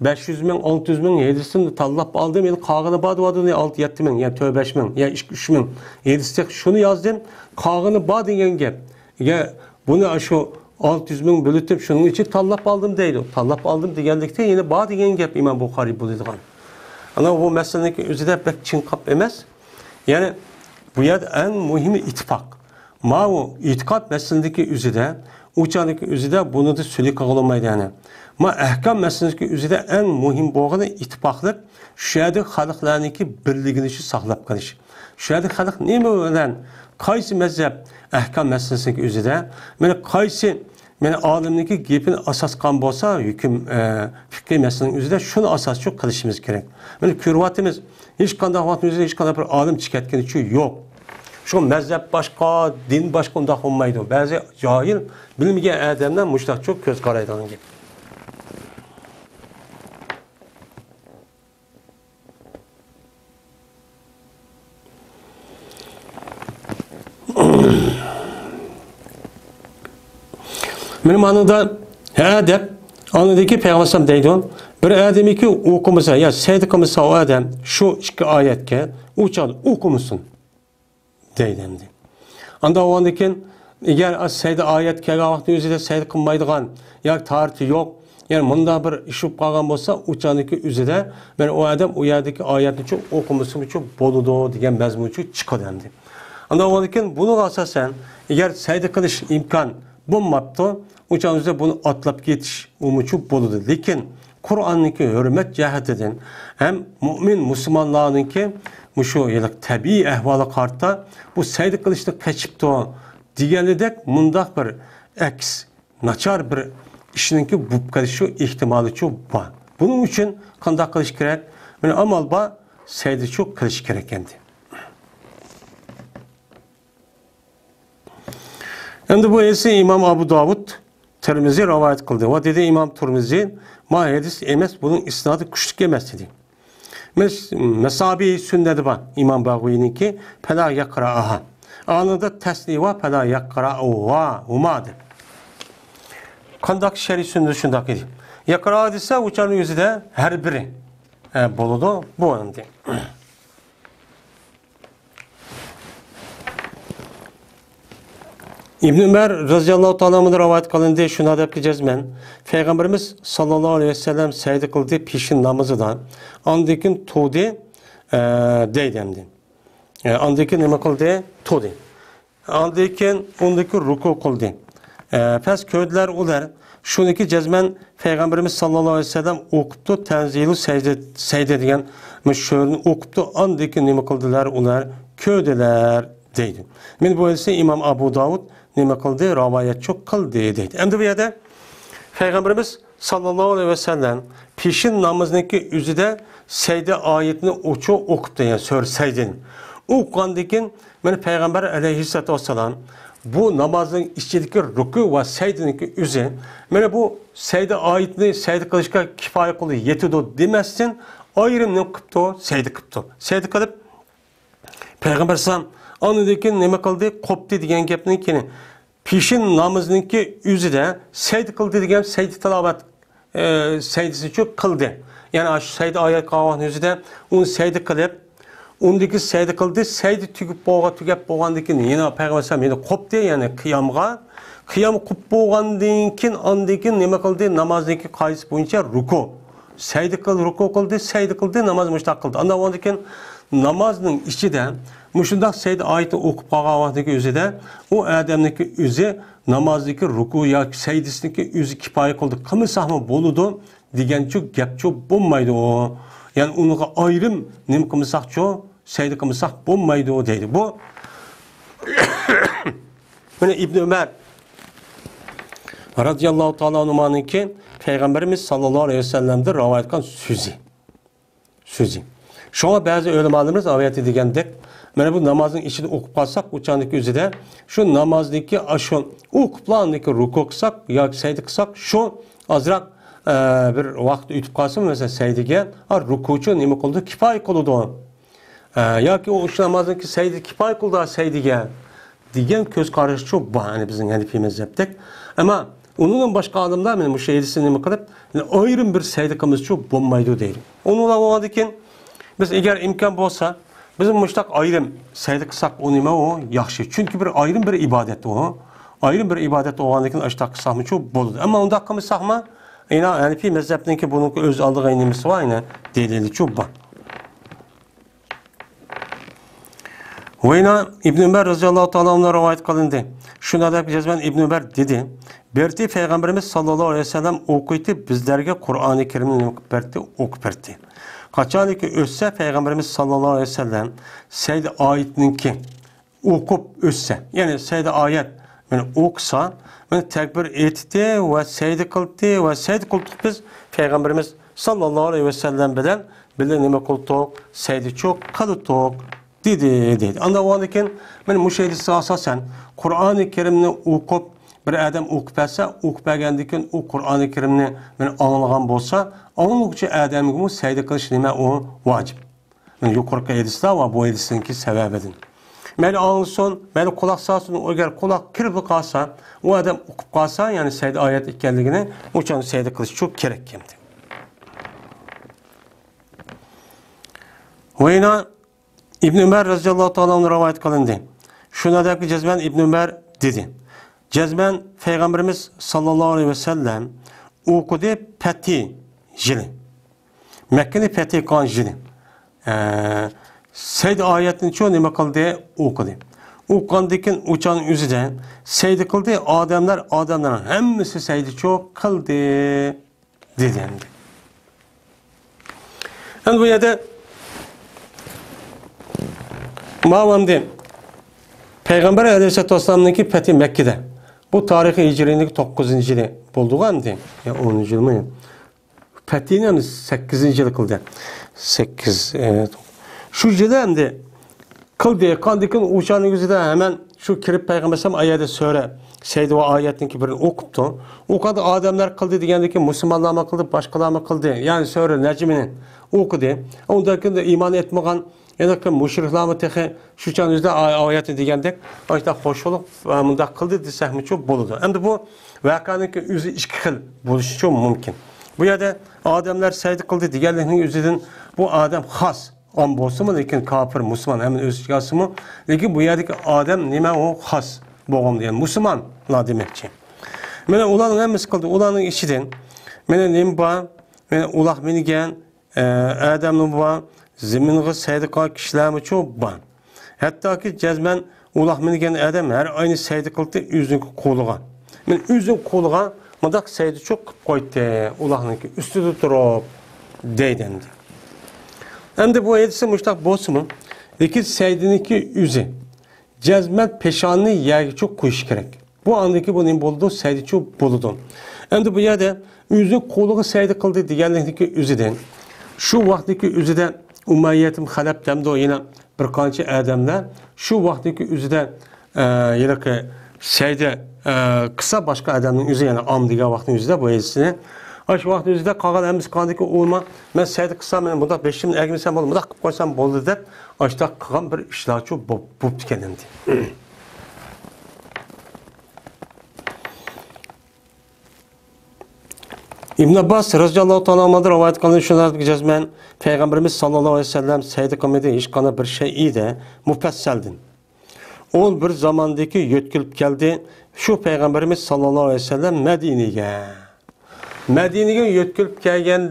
بەش يۈز مىڭ، ئالتە يۈز مىڭ ھەدىسنى تاللاپ ئالدىم، يەنە قالغىنى بار دەۋاتىدۇ، يەنە ئالتە، يەتتە مىڭ، يەنە تۆت، بەش مىڭ، يەنە ئىككى، ئۈچ مىڭ ھەدىس تېخى شۇنى يازدىم، قالغىنى بار دېگەن گەپ. ئەگەر بۇنى شۇ ئالتە يۈز مىڭ بۆلۈتۈپ، شۇنىڭ ئىچىدە تاللاپ ئالدىم دەيدۇ. تاللاپ ئالدىم دېگەنلىكتە يەنە بار دېگەن گەپ ئىمام بۇخارىي بولىدىغان. ئانا بۇ مەسىلىنىڭكى ئۆزىدە بەك چىڭقاپ ئەمەس. يەنى بۇ يەردە ئەڭ مۇھىمى ئىتتىپاق. ماۋۇ ئېتىقاد مەسىلىدىكى ئۆزىدە، ئۇ چاغدىكى ئۆزىدە بۇنىدا سۈلۈك قىلغىلى بولمايدۇ يەنى. ما ئەھكام مەسىلىدىكى ئۆزىدە ئەڭ مۇھىم بولغىنى ئىتتىپاقلىق، شۇ يەردە خەلقلەرنىڭكى بىرلىكىنى شۇ ساقلاپ قېلىش. شۇ يەردە خەلق نېمە بىلەن، قايسى مەزھەپ ئەھكام مەسىلىسىنىڭكى ئۆزىدە، مانا قايسى، مانا ئالىمنىڭكى گېپىنى ئاساس قىلغان بولسا، ھۆكۈم، ئە، پىقھىي مەسىلىنىڭ ئۆزىدە شۇنى ئاساسچۇ قىلىشىمىز كېرەك. مانا كۆرۈۋاتىمىز، ھېچقانداق ۋاقتىمىزدا ھېچقانداق بىر ئالىم چىقىۋەتكىنىچۇ يوق. شۇ مەزھەپ باشقا، دىن باشقا ئۇنداق بولمايدۇ. بەزى جاھىل، بىلمىگەن ئادەملەر مۇشۇنداقچۇ كۆز قارايدىغان گەپ. مېنىڭ مانىدا ھە دەپ، ئاندىن كېيىن پەيغەمبەر ئەلەيھىسسالام دەيدۇ، بىر ئادەمكى ئوقۇمىسا يا سەجدە قىلمىسا ئۇ ئادەم شۇ ئىككى ئايەتكە، ئۇ چاغدا ئوقۇمىسۇن. دەيدۇ ئەمدى. ئاندا ئۇندىن كېيىن، ئەگەر سەجدە ئايەت كەلگەن ۋاقىتنىڭ ئۆزىدە سەجدە قىلمايدىغان ياكى تارىتى يوق، يەنى مۇنداق بىر ئىش بولۇپ قالغان بولسا، ئۇ چاغدىكى ئۆزىدە مەن ئۇ ئادەم ئۇ يەردىكى ئايەتنىچۇ ئوقۇمىسىمۇچۇ بولىدۇ دېگەن مەزمۇنچۇ چىقىدۇ ئەمدى. ئاندا ئۇندىن كېيىن بۇنىڭغا ئاساسەن، ئەگەر سەجدە قىلىش ئىمكان بولماپتۇ، ئۇ چاغدا بۇنى ئاتلاپ كېتىش ئۇمۇچۇ بولىدۇ. لېكىن قۇرئاننىڭكى ھۆرمەت جەھەتىدىن ھەم مۇئمىن مۇسۇلمانلارنىڭكى مۇشۇ ھېلىقى تەبىئىي ئەھۋالىغا قارىتا بۇ سەجدە قىلىشنى قېچىپتۇ دېگەنلىدەك مۇنداق بىر ئەكس، ناچار بىر ئىشنىڭكى بولۇپ قېلىشى ئېھتىمالىچۇ بار. بۇنىڭ ئۈچۈن قانداق قىلىش كېرەك؟ مانا ئامال بار، سەجدىچۇ قىلىش كېرەك ئەمدى. ئەمدى بۇ ھەدىسنى ئىمام ئەبۇ داۋۇد تىرمىزى رىۋايەت قىلدى. ۋە دېدى ئىمام تىرمىزى، ما ھەدىس ئەمەس، بۇنىڭ ئىسنادى كۈچلۈك ئەمەس دېدى. مەسابىھ سۈننەدە بار ئىمام باغۋىينىڭكى، پەلا يەقرەئۇھا. ئانىدا تەسنىيە ۋە پەلا يەقرەئۇھا، ھۇما دەپ. قانداق شەرھى سۈننىدە شۇنداق ئىدى. يەقرەئۇ دېسە، ئۇ چاغنىڭ ئۆزىدە ھەر بىرى، ئە، بولىدۇ. بۇ ئەمدى. ئىبن ئۆمەر رەزىياللاھۇ تائالا ئەنھۇدىن رىۋايەت قىلىندى، شۇنداق دەپكى جەزمەن، پەيغەمبىرىمىز ساللاللاھۇ ئەلەيھى ۋەسەللەم سەجدە قىلدى پېشىن نامىزىدا، ئاندىن كېيىن تۇردى، ئە، دەيدۇ ئەمدى. ئە، ئاندىن كېيىن نېمە قىلدى؟ تۇردى. ئاندىن كېيىن ئۇندىن كېيىن رۇكۇ قىلدى. ئە، پەس كۆردىلەر ئۇلار. شۇنىڭكى جەزمەن پەيغەمبىرىمىز ساللاللاھۇ ئەلەيھى ۋەسەللەم ئوقۇپتۇ، تەنزىلۇ سەجدە، سەجدە دېگەن مۇشۇ سۈرىنى ئوقۇپتۇ، ئاندىن كېيىن نېمە قىلدىلار ئۇلار؟ كۆردىلەر دەيدۇ. مانا بۇ ھەدىسنى ئىمام ئەبۇ داۋۇد نېمە قىلدى؟ رىۋايەتچۇ قىلدى دەيدۇ. ئەمدى بۇ يەردە پەيغەمبىرىمىز ساللاللاھۇ ئەلەيھى ۋەسەللەم پېشىن نامىزىنىڭكى ئۆزىدە سەجدە ئايىتىنى ئوچۇق ئوقۇپتۇ، يەنى سۈرە سەجدىنى. ئوقۇغاندىن كېيىن مانا پەيغەمبەر ئەلەيھىسسالاتۇ ۋەسسالام بۇ نامازنىڭ ئىچىدىكى رۇكۇ ۋە سەجدىنىڭكى ئۆزى، مانا بۇ سەجدە ئايىتىنى سەجدە قىلىشقا كىپايە قىلىدۇ، يېتىدۇ دېمەستىن، ئايرىم نېمە قىپتۇ؟ سەجدە قىپتۇ. سەجدە قىلىپ، پەيغەمبەر ئەلەيھىسسالام ئاندىن كېيىن نېمە قىلدى؟ قوپتى دېگەن گەپنىڭ كېيىن، پېشىن نامىزىنىڭكى ئۆزىدە سەجدە قىلدى دېگەن سەجدە تىلاۋەت، ئە، سەجدىسىچۇ قىلدى. يەنى ئاشۇ سەجدە ئايەت قىلغان ۋاقىتنىڭ ئۆزىدە ئۇنى سەجدە قىلىپ، ئۇندىكى سەجدە قىلدى، سەجدە تۈگىپ بولغان، تۈگەپ بولغاندىن كېيىن يەنە پەيغەمبەر ئەلەيھىسسالام يەنە قوپتى، يەنى قىيامغا. قىيام قوپۇپ بولغاندىن كېيىن ئاندىن كېيىن نېمە قىلدى؟ نامازنىڭكى قائىدىسى بويىچە رۇكۇ. سەجدە قىل، رۇكۇ قىلدى، سەجدە قىلدى، ناماز مۇشۇنداق قىلدى. ئاندىن ئاندىن كېيىن نامازنىڭ ئىچىدە مۇشۇنداق سەجدە ئايىتىنى ئوقۇپ قالغان ۋاقتىدىكى ئۆزىدە ئۇ ئادەمنىڭكى ئۆزى نامازدىكى رۇكۇ ياكى سەجدىسىنىڭكى ئۆزى كىپايە قىلدى، قىلمىساقمۇ بولىدۇ دېگەنچۇ گەپچۇ بولمايدۇ. يەنى ئۇنىڭغا ئايرىم نېمە قىلمىساقچۇ، سەجدە قىلمىساق بولمايدۇ دەيدۇ. بۇ مانا ئىبن ئۆمەر رازىياللاھۇ تائالا ئەنھۇمانىڭكى پەيغەمبىرىمىز ساللاللاھۇ ئەلەيھى ۋەسەللەمدىن رىۋايەت قىلغان سۆزى. سۆزى. شۇڭا بەزى ئۆلىمالىرىمىز رىۋايەتتە دېگەندەك، مانا بۇ نامازنىڭ ئىچىدە ئوقۇپ قالساق، ئۇ چاغدىكى ئۆزىدە شۇ نامازدىكى ئاشۇ ئوقۇپلا ئاندىن كېيىن رۇكۇ قىلساق ياكى سەجدە قىلساق، شۇ ئازراق، ئە، بىر ۋاقىت ئۆتۈپ قالسىمۇ، مەسىلەن، سەجدىگە، ھە، رۇكۇچۇ نېمە قىلىدۇ؟ كىپايە قىلىدۇ. ئە، ياكى ئۇ ئۈچ نامازنىڭكى سەجدە كىپايە قىلىدۇ سەجدىگە دېگەن كۆز قاراشچۇ بار، يەنى بىزنىڭ ھەنىفىي مەزھەپتەك. ئەمما ئۇنىڭدىن باشقا ئالىملار مانا مۇشۇ ھەدىسنى نېمە قىلىپ، يەنى ئايرىم بىر سەجدە قىلمىسىچۇ بولمايدۇ دەيدۇ. ئۇنىڭ بىلەن بولغاندىن كېيىن بىز ئەگەر ئىمكان بولسا، بىز مۇشۇنداق ئايرىم سەجدە قىلساق، ئۇ نېمە ئۇ؟ ياخشى. چۈنكى بىر ئايرىم بىر ئىبادەت ئۇ. ئايرىم بىر ئىبادەت بولغاندىن كېيىن ئاشۇنداق قىلساقمۇچۇ بولىدۇ. ئەمما ئۇنداق قىلمىساقمۇ، يەنە ھەنىفىي مەزھەپنىڭكى بۇنىڭكى ئۆز ئالدىغا نېمىسى بار، يەنە دەلىلىچۇ بار. ۋەينا ئىبن ئۆمەر رەزىياللاھۇ تائالا ئەنھۇدىن رىۋايەت قىلىندى. شۇنداق دەپ جەزمەن ئىبن ئۆمەر دېدى، بىرتى پەيغەمبىرىمىز ساللاللاھۇ ئەلەيھى ۋەسەللەم ئوقۇيتتى، بىزلەرگە قۇرئانى كەرىمنى نېمە قىلىپ بەردى؟ ئوقۇپ بەردى. قاچانكى ئۆتسە پەيغەمبىرىمىز ساللاللاھۇ ئەلەيھى ۋەسەللەم سەجدە ئايىتىنىڭكى ئوقۇپ ئۆتسە، يەنى سەجدە ئايەت مانا ئوقۇسا، مانا تەكبىر ئېيتتى ۋە سەجدە قىلدى ۋە سەجدە قىلدۇق بىز پەيغەمبىرىمىز ساللاللاھۇ ئەلەيھى ۋەسەللەم بىلەن بىللە نېمە قىلدۇق؟ سەجدىچۇ قىلدۇق، دېدى، دەيدۇ. ئاندىن ئۇنىڭدىن كېيىن مانا مۇشۇ ھەدىسكە ئاساسەن، قۇرئانى كەرىمنى ئوقۇپ، بىر ئادەم ئوقۇپ بەرسە، ئوقۇپ بەرگەندىن كېيىن ئۇ قۇرئانى كەرىمنى مانا ئاڭلىغان بولسا، ئاڭلىغۇچى ئادەمگىمۇ سەجدە قىلىش نېمە ئۇ؟ ۋاجىپ. مانا يۇقىرىقى ھەدىسلەر ۋە بۇ ھەدىسنىڭكى سەۋەبىدىن. مەيلى ئاڭلىسۇن، مەيلى قۇلاق سالسۇن، ئەگەر قۇلاق كىرىپ قالسا، ئۇ ئادەم ئوقۇپ قالسا، يەنى سەجدە ئايەت ئىكەنلىكىنى ئۇ چاغدا سەجدە قىلىش شۇ كېرەك ئىكەن. ۋەينا ئىبن ئۆمەر رەزىياللاھۇ تائالا ئەنھۇدىن رىۋايەت قىلىندى. شۇنداق دەپ جەزمەن ئىبن ئۆمەر دېدى. جەزمەن پەيغەمبىرىمىز ساللاللاھۇ ئەلەيھى ۋەسەللەم ئوقۇدى پەتھى يىلى. مەككىنى پەتھى قىلغان يىلى. ئە، سەجدە ئايەتنىچۇ نېمە قىلدى؟ ئوقۇدى. ئوقۇغاندىن كېيىن ئۇ چاغنىڭ ئۆزىدە سەجدە قىلدى. ئادەملەر، ئادەملەرنىڭ ھەممىسى سەجدىچۇ قىلدى. دېدى ئەمدى. ئەمدى بۇ يەردە ماۋۇ ئەمدى پەيغەمبەر ئەلەيھىسسالاتۇ ۋەسسالامنىڭكى پەتھى مەككىدە. بۇ تارىخى ھىجرىينىڭكى توققۇزىنچى يىلى بولدىغۇ ئەمدى. يا ئونىنچى يىلمۇ؟ پەتھىنى ئەمدى سەككىزىنچى يىلى قىلدى. سەككىز، ئە، شۇ يىلى ئەمدى قىلدى. قىلغاندىن كېيىن ئۇ چاغنىڭ ئۆزىدە ھەمەن شۇ كىرىپ پەيغەمبەر ئەلەيھىسسالام ئايەتتە سۈرە سەجدە ۋە ئايەتنىڭكى بىرىنى ئوقۇپتۇ. ئۇ قانداق ئادەملەر قىلدى دېگەندىن كېيىن مۇسۇلمانلارمۇ قىلدى، باشقىلارمۇ قىلدى. يەنى سۈرە نەجمنى ئوقۇدى. ئۇندىن كېيىن ئىمان ئېيتمىغان يەنى مۇشرىكلارمۇ تېخى شۇ چاغنىڭ ئۆزىدە ئاي-، ئايەتنى دېگەندەك، ئاشۇنداق قوشۇلۇپ، ئە، مۇنداق قىلدى دېسەكمۇچۇ بولىدۇ. ئەمدى بۇ ۋەقەنىڭكى ئۆزى ئىككى خىل بولۇشىچۇ مۇمكىن. بۇ يەردە ئادەملەر سەجدە قىلدى دېگەنلىكنىڭ ئۆزىدىن بۇ ئادەم خاس، ئام بولسىمۇ، لېكىن كاپىر، مۇسۇلمان ھەممىنى ئۆز ئىچىگە ئالسىمۇ، لېكىن بۇ يەردىكى ئادەم نېمە ئۇ خاس بولغان دېگەن مۇسۇلمانلار دېمەكچى. مانا ئۇلارنىڭ ھەممىسى قىلدى. ئۇلارنىڭ ئىچىدىن مانا نېمە بار؟ مانا ئۇلاق مىنگەن، ئە، ئادەممۇ بار، زېمىنغا سەجدە قىلغان كىشىلەرمۇچۇ بار. ھەتتاكى جەزمەن ئۇلاق مىنگەن ئادەم ھەر ئاينى سەجدە قىلدى ئۆزىنىڭ قولىغا. مەن ئۆزىنىڭ قولىغا مۇنداق سەجدىچۇ قىلىپ قويدى، ئۇلاقنىڭكى ئۈستىدە تۇرۇپ، دەيدۇ ئەمدى. ئەمدى بۇ ھەدىسى مۇشۇنداق بولسىمۇ، لېكىن سەجدىنىڭكى ئۆزى جەزمەن پېشانىنى يەرگىچۇ قويۇش كېرەك. بۇ ئاندىكى بۇ نېمە بولىدۇ؟ سەجدىچۇ بولىدۇ. ئەمدى بۇ يەردە ئۆزى قولىغا سەجدە قىلدى دېگەنلىكتىكى ئۆزىدىن شۇ ۋاقىتتىكى ئۆزىدە ئۇمەييەتىم خەلەپ دەمدۇ يەنە بىر قانچە ئادەملەر شۇ ۋاقىتتىكى ئۆزىدە، ئە، ھېلىقى سەجدە، ئە، قىلسا باشقا ئادەمنىڭ ئۆزى يەنە ئام دېگەن ۋاقىتنىڭ ئۆزىدە بۇ ھەدىسنى. ئاشۇ ۋاقىتنىڭ ئۆزىدە قالغان ھەممىسى قاندىكى ئۇلىما مەن سەجدە قىلسام، مەن مۇنداق بېشىمنى ئەگمىسەم بولدى، مۇنداق قىلىپ قويسام بولدى دەپ ئاشۇنداق قىلغان بىر ئىشلارچۇ بوپ-، بوپتىكەن ئەمدى. ئىبن ئابباس رەزىياللاھۇ تائالا ئەنھۇدىن رىۋايەت قىلىنىپ، شۇنداق جەزمەن پەيغەمبىرىمىز ساللاللاھۇ ئەلەيھى ۋەسەللەم سەجدە قىلمىدى ھېچقانداق بىر شەيئىدە مۇپەسسەلدىن. ئۇ بىر زاماندىكى يۆتكىلىپ كەلدى. شۇ پەيغەمبىرىمىز ساللاللاھۇ ئەلەيھى ۋەسەللەم مەدىنىگە. مەدىنىگە يۆتكىلىپ كەلگەن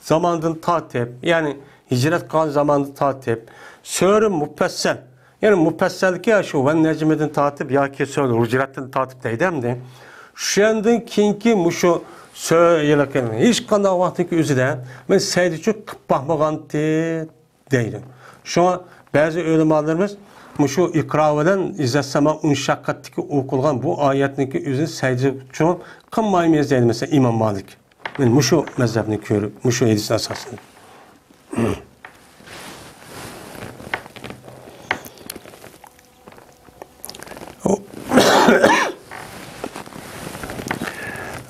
زاماندىن تارتىپ، يەنى ھىجرەت قىلغان زاماندىن تارتىپ، سۈرە مۇپەسسەل، يەنى مۇپەسسەلكى شۇ ۋەن نەجمىدىن تارتىپ ياكى سۈرە ھۇجراتتىن تارتىپ دەيدۇ ئەمدى. شۇندىن كېيىنكى مۇشۇ سۈرە ھېلىقى ھېچقانداق ۋاقىتتىكى ئۆزىدە مەن سەجدىچۇ قىلىپ باقمىغانتى دەيدۇ. شۇڭا بەزى ئۆلىمالىرىمىز مۇشۇ ئىقرا بىلەن ئىززەت سەما ئون شەققەتتىكى ئوقۇلغان بۇ ئايەتنىڭكى ئۆزىنى سەجدىچۇ قىلمايمىز دەيدۇ، مەسىلەن، ئىمام مالىك. مەن مۇشۇ مەزھەپنى كۆرۈپ، مۇشۇ ھەدىسنى ئاساسەن.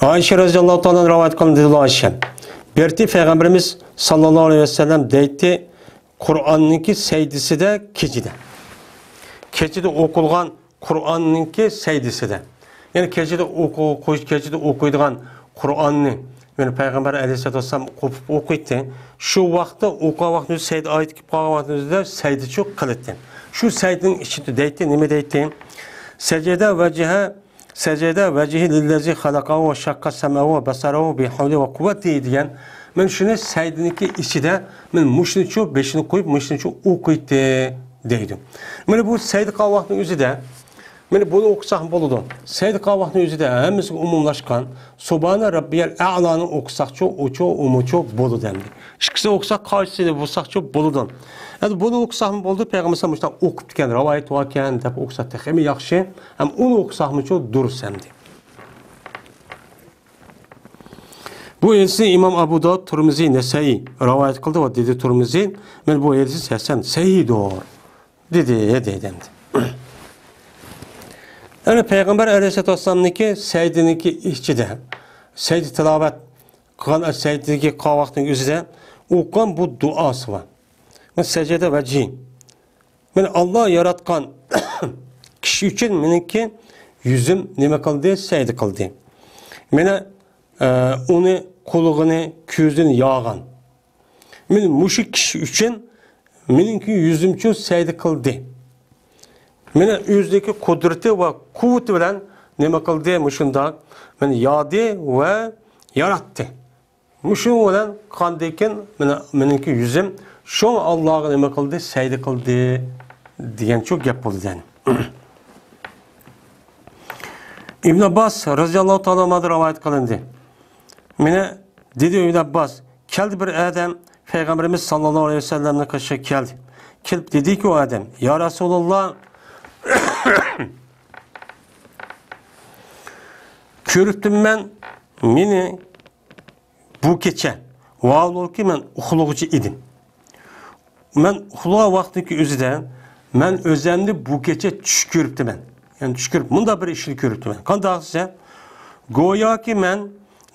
ئائىشە رەزىياللاھۇ تائالا رىۋايەت قىلىندى، دېدى ئائىشە. بىرتى پەيغەمبىرىمىز ساللاللاھۇ ئەلەيھى ۋەسەللەم دەيتتى، قۇرئاننىڭكى سەجدىسىدە، كېچىدە. كېچىدە ئوقۇلغان قۇرئاننىڭكى سەجدىسىدە. يەنى كېچىدە ئوقۇ-، كېچىدە ئوقۇيدىغان قۇرئاننى، يەنى پەيغەمبەر ئەلەيھىسسالاتۇ ۋەسسالام قوپۇپ ئوقۇيتتى. شۇ ۋاقىتتا ئوقۇغان ۋاقتىمىزدا سەجدە ئايىتى كېلىپ قالغان ۋاقتىمىزدا سەجدىچۇ قىلاتتى. شۇ سەجدىنىڭ ئىچىدە دەيتتى، نېمە دەيتتى؟ سەجدە ۋەجھە سەجدە ۋەجھى لىللەزى خەلەقەھۇ ۋە شەققە سەمئەھۇ ۋە بەسەرەھۇ بىھەۋلى ۋە قۇۋۋەتى دېگەن. مەن شۇنى سەجدىنىڭكى ئىچىدە، مەن مۇشۇنىچۇ بېشىنى قويۇپ، مۇشۇنىچۇ ئوقۇيتتى دەيدۇ. مانا بۇ سەجدە قىلغان ۋاقىتنىڭ ئۆزىدە، مانا بۇنى ئوقۇساق بولىدۇ. سەجدە قىلغان ۋاقىتنىڭ ئۆزىدە ھەممىسىگە ئومۇملاشقان سۇبھانە رەببىيەل ئەئلانى ئوقۇساقچۇ، ئۇچۇ، ئۇمۇچۇ بولىدۇ ئەمدى. ئىككىسىنى ئوقۇساق، قايسىسىنى بولساقچۇ بولىدۇ. ئەمدى بۇنى ئوقۇساقمۇ بولىدۇ، پەيغەمبەر مۇشۇنداق ئوقۇپتىكەن، رىۋايەت باركەن دەپ ئوقۇساق تېخىمۇ ياخشى. ھەم ئۇنى ئوقۇساقمۇچۇ دۇرۇس ئەمدى. بۇ ھەدىسنى ئىمام ئەبۇ داۋۇد، تۇرمۇزى، نەسەئىي رىۋايەت قىلدى ۋە دېدى تۇرمۇزى، مەن بۇ ھەدىس ھەسەن، سەھىھدۇر دېدى، دېدى ئەمدى. يەنى پەيغەمبەر ئەلەيھىسسالاتۇ ۋەسسالامنىڭكى سەجدىنىڭكى ئىچىدە، سەجدە تىلاۋەت قىلغان، سەجدىدىكى قىلغان ۋاقتىنىڭ ئۆزىدە ئوقۇغان بۇ دۇئاسى بار. سەجدە ۋەجھى. مېنى ئاللا ياراتقان كىشى ئۈچۈن مېنىڭكى يۈزۈم نېمە قىلدى؟ سەجدە قىلدى. مېنى، ئە، ئۇنى قۇلىقىنى، كۆزىنى ياغان. مېنى مۇشۇ كىشى ئۈچۈن مېنىڭكى يۈزۈمچۇ سەجدە قىلدى. مېنى ئۆزىنىڭكى قۇدرىتى ۋە قۇۋۋىتى بىلەن نېمە قىلدى؟ مۇشۇنداق مېنى يارىدى ۋە ياراتتى. مۇشۇ بىلەن قاندىكىن مېنى، مېنىڭكى يۈزۈم شۇڭا ئاللاغا نېمە قىلدى؟ سەجدە قىلدى دېگەنچۇ گەپ بولىدۇ يەنى. ئىبن ئابباس رەزىياللاھۇ تائالا ئانھۇدىن رىۋايەت قىلىندى. مېنى دېدى ئىبن ئابباس، كەلدى بىر ئادەم پەيغەمبىرىمىز ساللاللاھۇ ئەلەيھى ۋەسەللەمنىڭ قېشىغا كەلدى. كېلىپ دېدىكى ئۇ ئادەم، يا رەسۇلاللا، كۆرۈپتىمەن مېنى بۇ كېچە، ۋاھالەنكى، مەن ئۇخلىغۇچى ئىدىم. مەن ئۇخلىغان ۋاقتىدىكى ئۆزىدە مەن ئۆزۈمنى بۇ كېچە چۈش كۆرۈپتىمەن. يەنى چۈش كۆرۈپ، مۇنداق بىر ئىشنى كۆرۈپتىمەن. قانداق دېسە، گوياكى مەن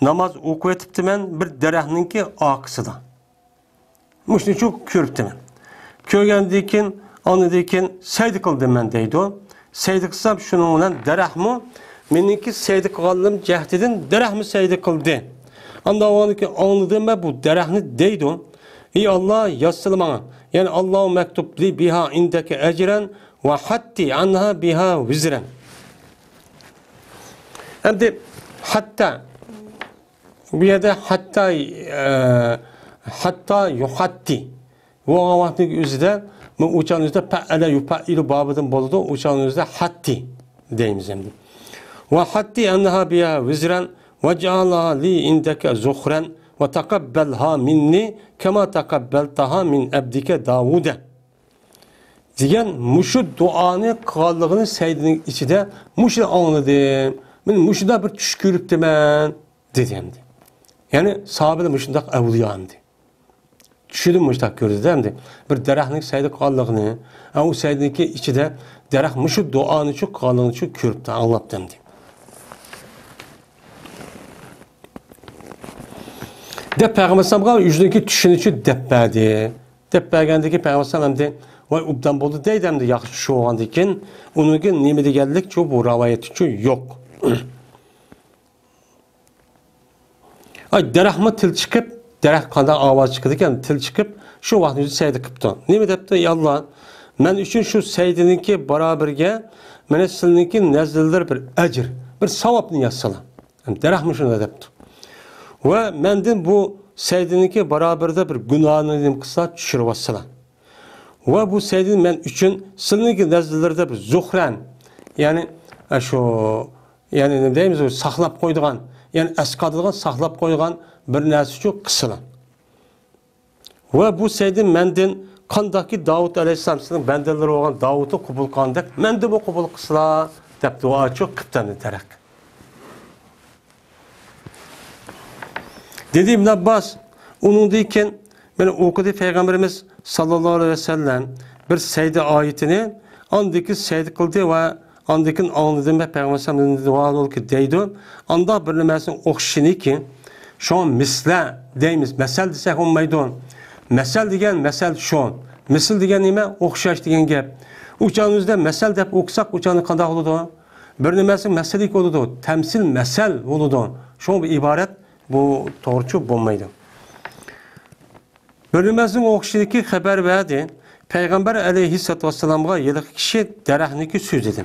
ناماز ئوقۇۋېتىپتىمەن بىر دەرەخنىڭكى ئارقىسىدا. مۇشۇنىچۇ كۆرۈپتىمەن. كۆرگەندىن كېيىن، ئاندىن كېيىن سەجدە قىلدىم مەن دەيدۇ. سەجدە قىلسام، شۇنىڭ بىلەن دەرەخمۇ مېنىڭكى سەجدە قىلغانلىرىم جەھىتىدىن دەرەخمۇ سەجدە قىلدى. ئاندىن كېيىن ئاڭلىدىم مەن بۇ دەرەخنى دەيدۇ. ئى ئاللا، يازسىلا ماڭا. يەنى، اللهم اكتب لي بها عندك أجرا وحط عني بها وزرا. ئەمدى ھەتتا بۇ يەردە ھەتتا، ئە، ھەتتا يۇھەتتى. بۇ ۋاقىتنىڭ ئۆزىدە، بۇ ئۇچانىڭىزدا پەئەلە يۇپەئىلۇ بابىدىن بولىدۇ. ئۇچانىڭىزدا ھەتتى دەيمىز ئەمدى. وحط عني بها وزرا واجعلها لي عندك ذخرا وتقبلها مني كما تقبلتها من عبدك داود دېگەن مۇشۇ دۇئانى قىلغانلىقىنى سەجدىنىڭ ئىچىدە مۇشۇنى ئاڭلىدىم. مەن مۇشۇنداق بىر چۈش كۆرۈپتىمەن. دېدى ئەمدى. يەنى ساھابىلەر مۇشۇنداق ئەۋلىيا ئەمدى. چۈشىدە مۇشۇنداق كۆردى ئەمدى. بىر دەرەخنىڭ سەجدە قىلغانلىقىنى، ئە، ئۇ سەجدىنىڭكى ئىچىدە دەرەخ مۇشۇ دۇئانىچۇ قىلغانلىقىنىچۇ كۆرۈپتۇ، ئاڭلاپتۇ ئەمدى. دەپ پەيغەمبەر ئەلەيھىسسالامغا ئۆزىنىڭكى چۈشىنىچۇ دەپ بەردى. دەپ بەرگەندىن كېيىن پەيغەمبەر ئەلەيھىسسالام ئەمدى، ۋاي، ئوبدان بولدى دەيدۇ ئەمدى، ياخشى چۈش بولغاندىن كېيىن. ئۇنىڭكى نېمە دېگەنلىكچۇ بۇ رىۋايەتچۇ يوق. ئاي، دەرەخمۇ تىل چىقىپ، دەرەخ قانداق ئاۋاز چىقىدىكەن، تىل چىقىپ، شۇ ۋاقىتنى ئۆزى سەجدە قىپتۇ. نېمە دەپتۇ؟ ئى ئاللا، مەن ئۈچۈن شۇ سەجدىنىڭكى بارابىرىگە مانا سىلىنىڭكى نەزىرلىرى بىر ئەجىر، بىر ساۋابنى يازسىلا. دەرەخمۇ شۇنداق دەپتۇ. ۋە مەندىن بۇ سەجدىنىڭكى بارابىرىدە بىر گۇناھنى نېمە قىلسا، چۈشۈرۈۋاتسىلا. ۋە بۇ سەجدىنى مەن ئۈچۈن سىلىنىڭكى نەزىرلىرىدە بىر زۇخرەن، يەنى، ئە، شۇ، يەنى نېمە دەيمىز، ساقلاپ قويىدىغان، يەنى ئەسقاتىدىغان، ساقلاپ قويىدىغان بىر نەرسە ئۈچۈن قىلسىلا. ۋە بۇ سەجدە مەندىن قانداقكى داۋۇت ئەلەيھىسسالام سىزنىڭ بەندىلىرى بولغان داۋۇتنى قوبۇل قىلغاندەك، مەندىنمۇ قوبۇل قىلسىلا، دەپ دۇئا چوق قىپتۇ ئەمدى تەرەق. دېدى ئىبن ئابباس، ئۇنىڭدىن كېيىن مانا ئوقۇدى پەيغەمبىرىمىز ساللاللاھۇ ئەلەيھى ۋەسەللەم بىر سەجدە ئايىتىنى، ئاندىن كېيىن سەجدە قىلدى ۋە ئاندىن كېيىن ئاڭلىدىم ۋە پەيغەمبەر ئەلەيھىسسالام دۇئا قىلدى دەيدۇ. ئانداق بىر نېمىسىنىڭ ئوخشىشىنىكى، شۇڭا مىسلە دەيمىز، مەسەل دېسەك بولمايدۇ. مەسەل دېگەن مەسەل شۇ. مىسىل دېگەن نېمە؟ ئوخشاش دېگەن گەپ. ئۇ چاغنىڭ ئۆزىدە مەسەل دەپ ئوقۇساق، ئۇ چاغنى قانداق بولىدۇ؟ بىر نېمىسى مەسىلىك بولىدۇ، تەمسىل مەسەل بولىدۇ. شۇڭا بۇ ئىبارەت بۇ توغرىچۇ بولمايدۇ. بىر نېمەسىنىڭ ئوخشىشىدىكى خەۋەر بەردى. پەيغەمبەر ئەلەيھىسسالاتۇ ۋەسسالامغا ھېلىقى كىشى دەرەخنىكى سۆزىدى.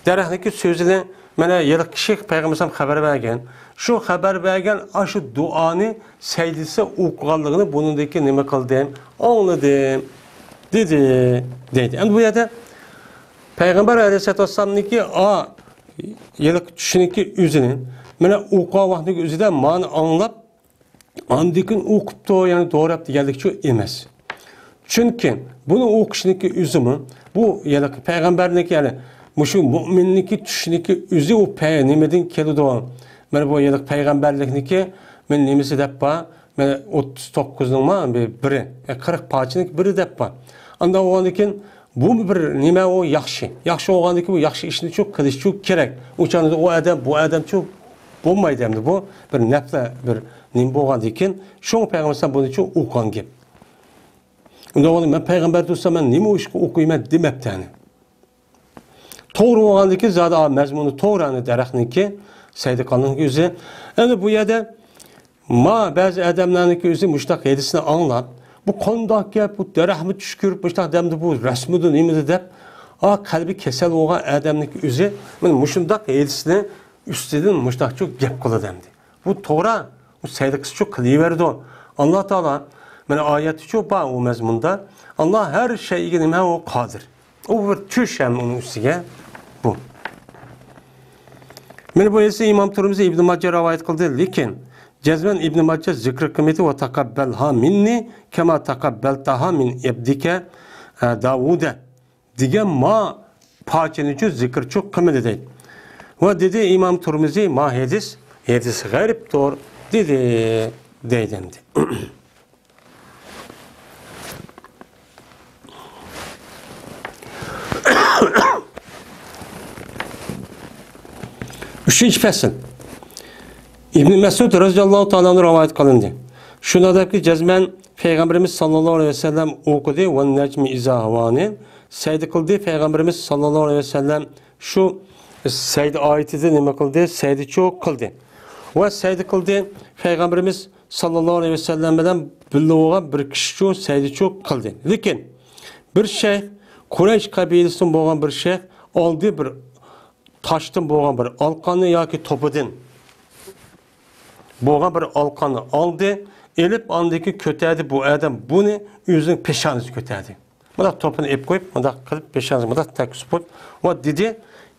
دەرەخنىكى سۆزىدى. مانا ھېلىقى كىشى پەيغەمبەر ئەلەيھىسسالام خەۋەر بەرگەن. شۇ خەۋەر بەرگەن ئاشۇ دۇئانى سەجدىسى ئوقۇغانلىقىنى بۇنىڭدىكى نېمە قىلدىم؟ ئاڭلىدىم. دېدى. دەيدۇ. ئەمدى بۇ يەردە پەيغەمبەر ئەلەيھىسسالاتۇ ۋەسسالامنىڭكى ئا، ھېلىقى چۈشىنىكى ئۆزىنى، مانا ئوقۇغان ۋاقتىنىڭ ئۆزىدە مانا ئاڭلاپ، ئاندىن كېيىن ئوقۇپتۇ، يەنى دوراپ دېگەنلىكچۇ ئەمەس. چۈنكى بۇنى ئوقۇشنىڭكى ئۆزىمۇ، بۇ يەنى پەيغەمبەرنىڭكى، يەنى مۇشۇ مۇئمىننىڭكى چۈشىنىڭكى ئۆزى ئۇ پەي-، نېمىدىن كېلىدۇ؟ مانا بۇ يەنى پەيغەمبەرلىكنىڭكى، مانا نېمىسى دەپ بار؟ مانا ئوتتۇز توققۇزنىڭ ما بىر، بىرى، قىرىق پارچىنىڭ بىرى دەپ بار. ئانداق بولغاندىن كېيىن بۇمۇ بىر نېمە ئۇ ياخشى. ياخشى بولغاندىن كېيىن بۇ ياخشى ئىشنىچۇ قىلىشچۇ كېرەك. ئۇ چاغدا ئۇ ئادەم، بۇ ئادەمچۇ بولمايدۇ ئەمدى بۇ. بىر نەپلە بىر نېمە بولغاندىن كېيىن، شۇڭا پەيغەمبەر ئەلەيھىسسالام بۇنىچۇ ئوقۇغان گەپ. ئۇنداق بولغاندا مەن پەيغەمبەر تۇرسام مەن نېمە ئىشقا ئوقۇيمەن دېمەپتۇ ئەنە. توغرا بولغاندىكى زادى مەزمۇنى توغرا ئەنە دەرەخنىڭكى، سەيدىقاننىڭكى ئۆزى. ئەنە بۇ يەردە ما بەزى ئادەملەرنىڭكى ئۆزى مۇشۇنداق ھەدىسنى ئاڭلاپ، بۇ قانداق گەپ، بۇ دەرەخمۇ چۈشكۈرۈپ مۇشۇنداق دەمدى، بۇ رەسمىدۇ نېمىدۇ دەپ، ئا قەلبى كېسەل بولغان ئادەمنىڭكى ئۆزى مانا مۇشۇنداق ھەدىسنى ئۈستىدىن مۇشۇنداقچۇ گەپ قىلىدۇ ئەمدى. بۇ توغرا، ئۇ سەدىقىسىچۇ قىلىۋېرىدۇ. ئاللا تائالا، مانا ئايەتتىچۇ بار ئۇ مەزمۇندا. ئاللا ھەر شەيگە نېمە ئۇ قادىر. ئۇ بىر چۈش ھەم ئۇنىڭ ئۈستىگە بۇ. مانا بۇ ھەدىسنى ئىمام تۇرمۇزى ئىبن ماجە رىۋايەت قىلدى. لېكىن جەزمەن ئىبن ماجە زىكىر قىلمىدى. ۋە تەقەببەلھا مىننى كەما تەقەببەلتەھا مىن ئەبدىكە، ئە، داۋۇدە. دېگەن ما پارچىنىچۇ زىكىرچۇ قىلمىدى دەيدۇ. ۋە دېدى ئىمام تۇرمۇزى، ما ھەدىس، ھەدىس غەرىبتۇر دېدى، دەيدۇ ئەمدى. ئۈچىنچى پەسىل. ئىبن مەسئۇد رەزىياللاھۇ تائالا ئەنھۇ رىۋايەت قىلىندى. شۇنداق دەپكى، جەزمەن پەيغەمبىرىمىز ساللاللاھۇ ئەلەيھى ۋەسەللەم ئوقۇدى، ۋەن نەجمى ئىزا ھاۋانى، سەجدە قىلدى پەيغەمبىرىمىز ساللاللاھۇ ئەلەيھى ۋەسەللەم. شۇ سەجدە ئايىتىدە نېمە قىلدى؟ سەجدىچۇ قىلدى. ۋە سەجدە قىلدى پەيغەمبىرىمىز ساللاللاھۇ ئەلەيھى ۋەسەللەم بىلەن بىللە بولغان بىر كىشىچۇ سەجدىچۇ قىلدى. لېكىن بىر شەيخ، قۇرەيش قەبىلىسىدىن بولغان بىر شەيخ ئالدى بىر تاشتىن بولغان بىر ئالقاننى ياكى توپىدىن بولغان بىر ئالقاننى ئالدى، ئېلىپ ئاندىن كېيىن كۆتەردى. بۇ ئادەم بۇنى ئۆزىنىڭ پېشانىسىغا كۆتەردى. مۇنداق توپىنى ئېلىپ قويۇپ، مۇنداق قىلىپ پېشانىسىغا مۇنداق تەگكۈزۈپ قويۇپ، ۋە دېدى،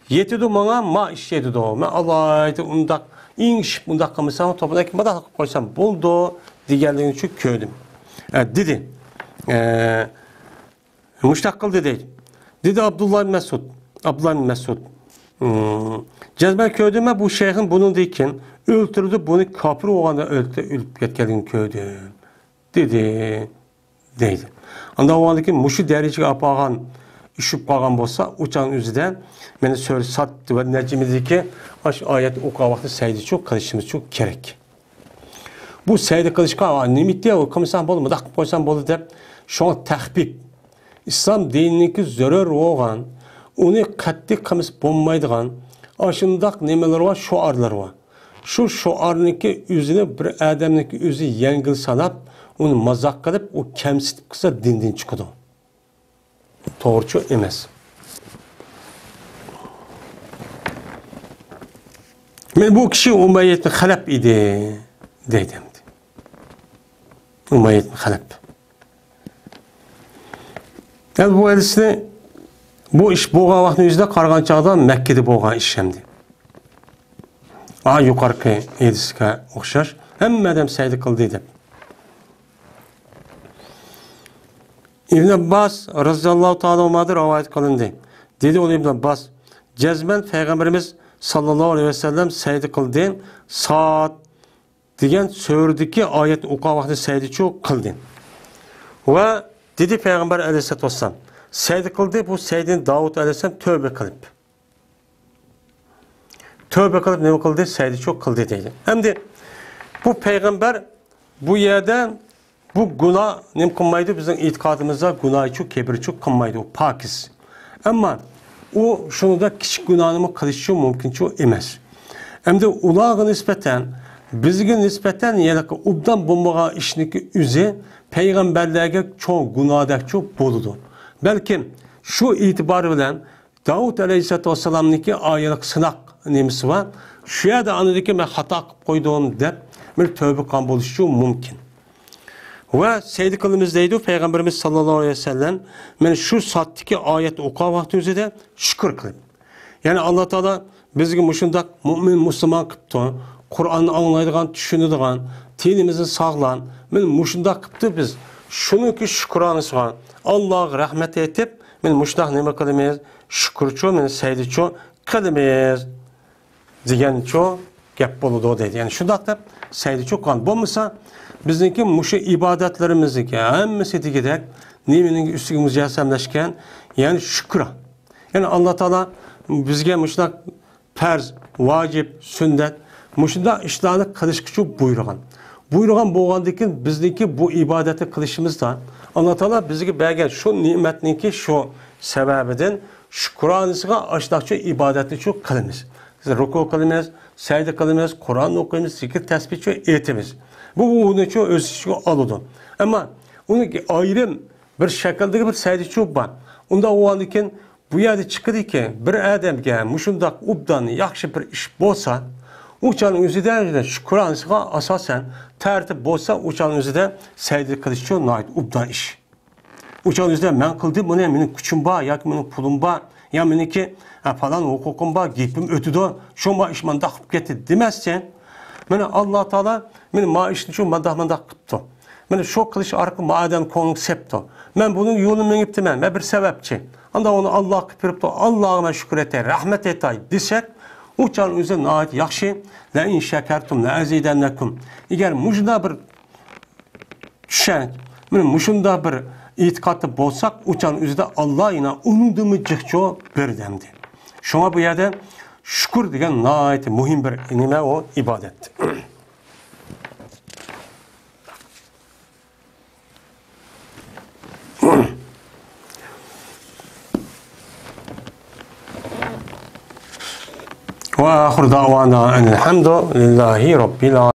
يېتىدۇ ماڭا، ما ئىش يېتىدۇ. مەن ئالايىتە ئۇنداق ئېڭىشىپ مۇنداق قىلمىسام، توپىنى ئەكىپ مۇنداق قىلىپ قويسام بولىدۇ دېگەنلىكىنى شۇ كۆردۈم. ئە، دېدى. ئە، مۇشتاق قىلدى دەيدۇ. دېدى ئابدۇللا ئىبن مەسئۇد. ئابدۇللا ئىبن مەسئۇد. ھىم. جەزمەن كۆردۈم مەن بۇ شەيخنى بۇنىڭدىن كېيىن ئۆلتۈرۈلدى، بۇنى كاپىر بولغاندا ئۆلتۈ-، ئۆلۈپ كەتكەنلىكىنى كۆردۈم. دېدى. دەيدۇ. ئانداق بولغاندىن كېيىن مۇشۇ دەرىجىگە ئاپارغان، ئۈشۈپ قالغان بولسا، ئۇ چاغنىڭ ئۆزىدە مانا سۈرە ساد ۋە نەجمدىكى ئاشۇ ئايەتنى ئوقۇغان ۋاقتىدا سەجدىچۇ قىلىشىمىزچۇ كېرەك. بۇ سەجدە قىلىشقا، «ئا، نېمە ئىتتى، ئۇ قىلمىسام بولدى، مۇنداق قىلىپ قويسام بولدى» دەپ، شۇڭا تەخپىپ. ئىسلام دىنىنىڭكى زۆرۈر بولغان، ئۇنى قەتئىي قىلمىسا بولمايدىغان ئاشۇنداق نېمىلىرى بار، شوئارلىرى بار. شۇ شوئارنىڭكى ئۆزىنى بىر ئادەمنىڭكى ئۆزى يەڭگىل ساناپ، ئۇنى مازاق قىلىپ، ئۇ كەمسىتىپ قىلسا دىندىن چىقىدۇ. توغرىچۇ ئەمەس. مەن بۇ كىشى ئۇمەييە ئىبن خەلەپ ئىدى، دەيدۇ ئەمدى. ئۇمەييە ئىبن خەلەپ. يەنى بۇ ھەدىسنى، بۇ ئىش بولغان ۋاقىتنىڭ ئۆزىدە قارىغان چاغدا مەككىدە بولغان ئىش ئەمدى. ئا، يۇقىرىقى ھەدىسكە ئوخشاش ھەممە ئادەم سەجدە قىلدى دەپ. ئىبن ئابباس رەزىياللاھۇ تائالا ئەنھۇمادىن رىۋايەت قىلىندى. دېدى ئۇ ئىبن ئابباس، جەزمەن پەيغەمبىرىمىز ساللاللاھۇ ئەلەيھى ۋەسەللەم سەجدە قىلدى، ساد دېگەن سۈرىدىكى ئايەتنى ئوقۇغان ۋاقتىدا سەجدىچۇ قىلدى. ۋە دېدى پەيغەمبەر ئەلەيھىسسالاتۇ ۋەسسالام، سەجدە قىلدى، بۇ سەجدىنى داۋۇت ئەلەيھىسسالام تۆۋە قىلىپ. تۆۋە قىلىپ نېمە قىلدى؟ سەجدىچۇ قىلدى دەيدۇ. ئەمدى بۇ پەيغەمبەر بۇ يەردە بۇ گۇناھ نېمە قىلمايدۇ؟ بىزنىڭ ئېتىقادىمىزدا گۇناھچۇ، كەبىرچۇ قىلمايدۇ، پاكىز. ئەمما ئۇ شۇنىڭدا كىچىك گۇناھنىمۇ قىلىشچۇ مۇمكىنچۇ ئەمەس. ئەمدى ئۇلارغا نىسبەتەن، بىزگە نىسبەتەن يەنە ئوبدان بولمىغان ئىشنىڭكى ئۆزى پەيغەمبەرلەرگە چوڭ گۇناھدەكچۇ بولىدۇ. بەلكىم شۇ ئېتىبار بىلەن داۋۇت ئەلەيھىسسالاتۇ ۋەسسالامنىڭكى ئايەتلىك سىناق نېمىسى بار. شۇ يەردە ئاندىن كېيىن مەن خاتا قىلىپ قويدۇم دەپ بىر تۆبە قىلغان بولۇشى مۇمكىن. ۋە سەجدە قىلىمىز دەيدۇ پەيغەمبىرىمىز ساللاللاھۇ ئەلەيھى ۋەسەللەم، مەن شۇ ساتتىكى ئايەت ئوقۇغان ۋاقتىمىزدا شۈكۈر قىلىپ. يەنى ئاللا تائالا بىزگە مۇشۇنداق مۇئمىن مۇسۇلمان قىپتۇ، قۇرئاننى ئاڭلايدىغان، چۈشىنىدىغان، تېنىمىزنى ساغلام، مەن مۇشۇنداق قىپتۇ بىز. شۇنىڭكى شۈكرانىسىغا ئاللاغا رەھمەت ئېيتىپ، مەن مۇشۇنداق نېمە قىلىمىز؟ شۈكۈرچۇ، مەن سەجدىچۇ قىلىمىز دېگەنچۇ گەپ بولىدۇ دەيدۇ. يەنى شۇنداق دەپ سەجدىچۇ قىلغان. بولمىسا بىزنىڭكى مۇشۇ ئىبادەتلىرىمىزنىڭكى ھەممىسى دېگۈدەك نېمىنىڭ ئۈستىگە مۇجەسسەملەشكەن؟ يەنى شۈكران. يەنى ئاللا تائالا بىزگە مۇشۇنداق پەرز، ۋاجىپ، سۈننەت، مۇشۇنداق ئىشلارنى قىلىشقىچۇ بۇيرۇغان. بۇيرۇغان بولغاندىن كېيىن بىزنىڭكى بۇ ئىبادەتنى قىلىشىمىزدا ئاللا تائالا بىزگە بەرگەن شۇ نېمەتنىڭكى شۇ سەۋەبىدىن شۈكرانىسىغا ئاشۇنداقچۇ ئىبادەتنىچۇ قىلىمىز. بىز رۇكۇ قىلىمىز، سەجدە قىلىمىز، قۇرئان ئوقۇيمىز، زىكىر تەسبىھچۇ ئېيتىمىز. بۇ ئۇنىچۇ ئۆز ئىچىگە ئالىدۇ. ئەمما ئۇنى ئايرىم بىر شەكىلدىكى بىر سەجدىچۇ بار. ئۇنداق بولغاندىن كېيىن بۇ يەردە چىقىدىكى، بىر ئادەمگە مۇشۇنداق ئوبدان ياخشى بىر ئىش بولسا، ئۇ چاغنىڭ ئۆزىدە شۈكرانىسىغا ئاساسەن تەرتىپ بولسا، ئۇ چاغنىڭ ئۆزىدە سەجدە قىلىشچۇ ناھايىتى ئوبدان ئىش. ئۇ چاغنىڭ ئۆزىدە مەن قىلدىم بۇنى، مېنىڭ كۈچۈم بار ياكى مېنىڭ پۇلۇم بار يا مېنىڭكى، ھە، پالان ھوقۇقۇم بار، گېپىم ئۆتىدۇ، شۇڭا ئىش مانداق قىلىپ كەتتى دېمەستىن، مانا ئاللا تائالا مېنى ما ئىشنى شۇ مانداق، مانداق قىپتۇ. مانا شۇ قىلىش ئارقىلىق ما ئادەم كۆڭلىگە سەپتۇ. مەن بۇنىڭ يولىنى مېڭىپتىمەن، مەن بىر سەۋەبچى. ئاندا ئۇنى ئاللاغا قىلىپ بېرىپتۇ، ئاللاغا مەن شۈكۈر ئېيتاي، رەھمەت ئېيتاي دېسەك، ئۇ چاغنىڭ ئۆزى ناھايىتى ياخشى. لەئىن شەكەرتۇم لەئەزىدەننەكۇم. ئەگەر مۇشۇنداق بىر چۈشەنچە، مانا مۇشۇنداق بىر ئېتىقادتا بولساق، ئۇ چاغنىڭ ئۆزىدە ئاللا يەنە ئۇنىڭدىنمۇ جىقچۇ بېرىدۇ ئەمدى. شۇڭا بۇ يەردە شۈكۈر دېگەن ناھايىتى مۇھىم بىر نېمە ئۇ، ئىبادەت. وآخر دعوانا أن الحمد لله رب العالمين.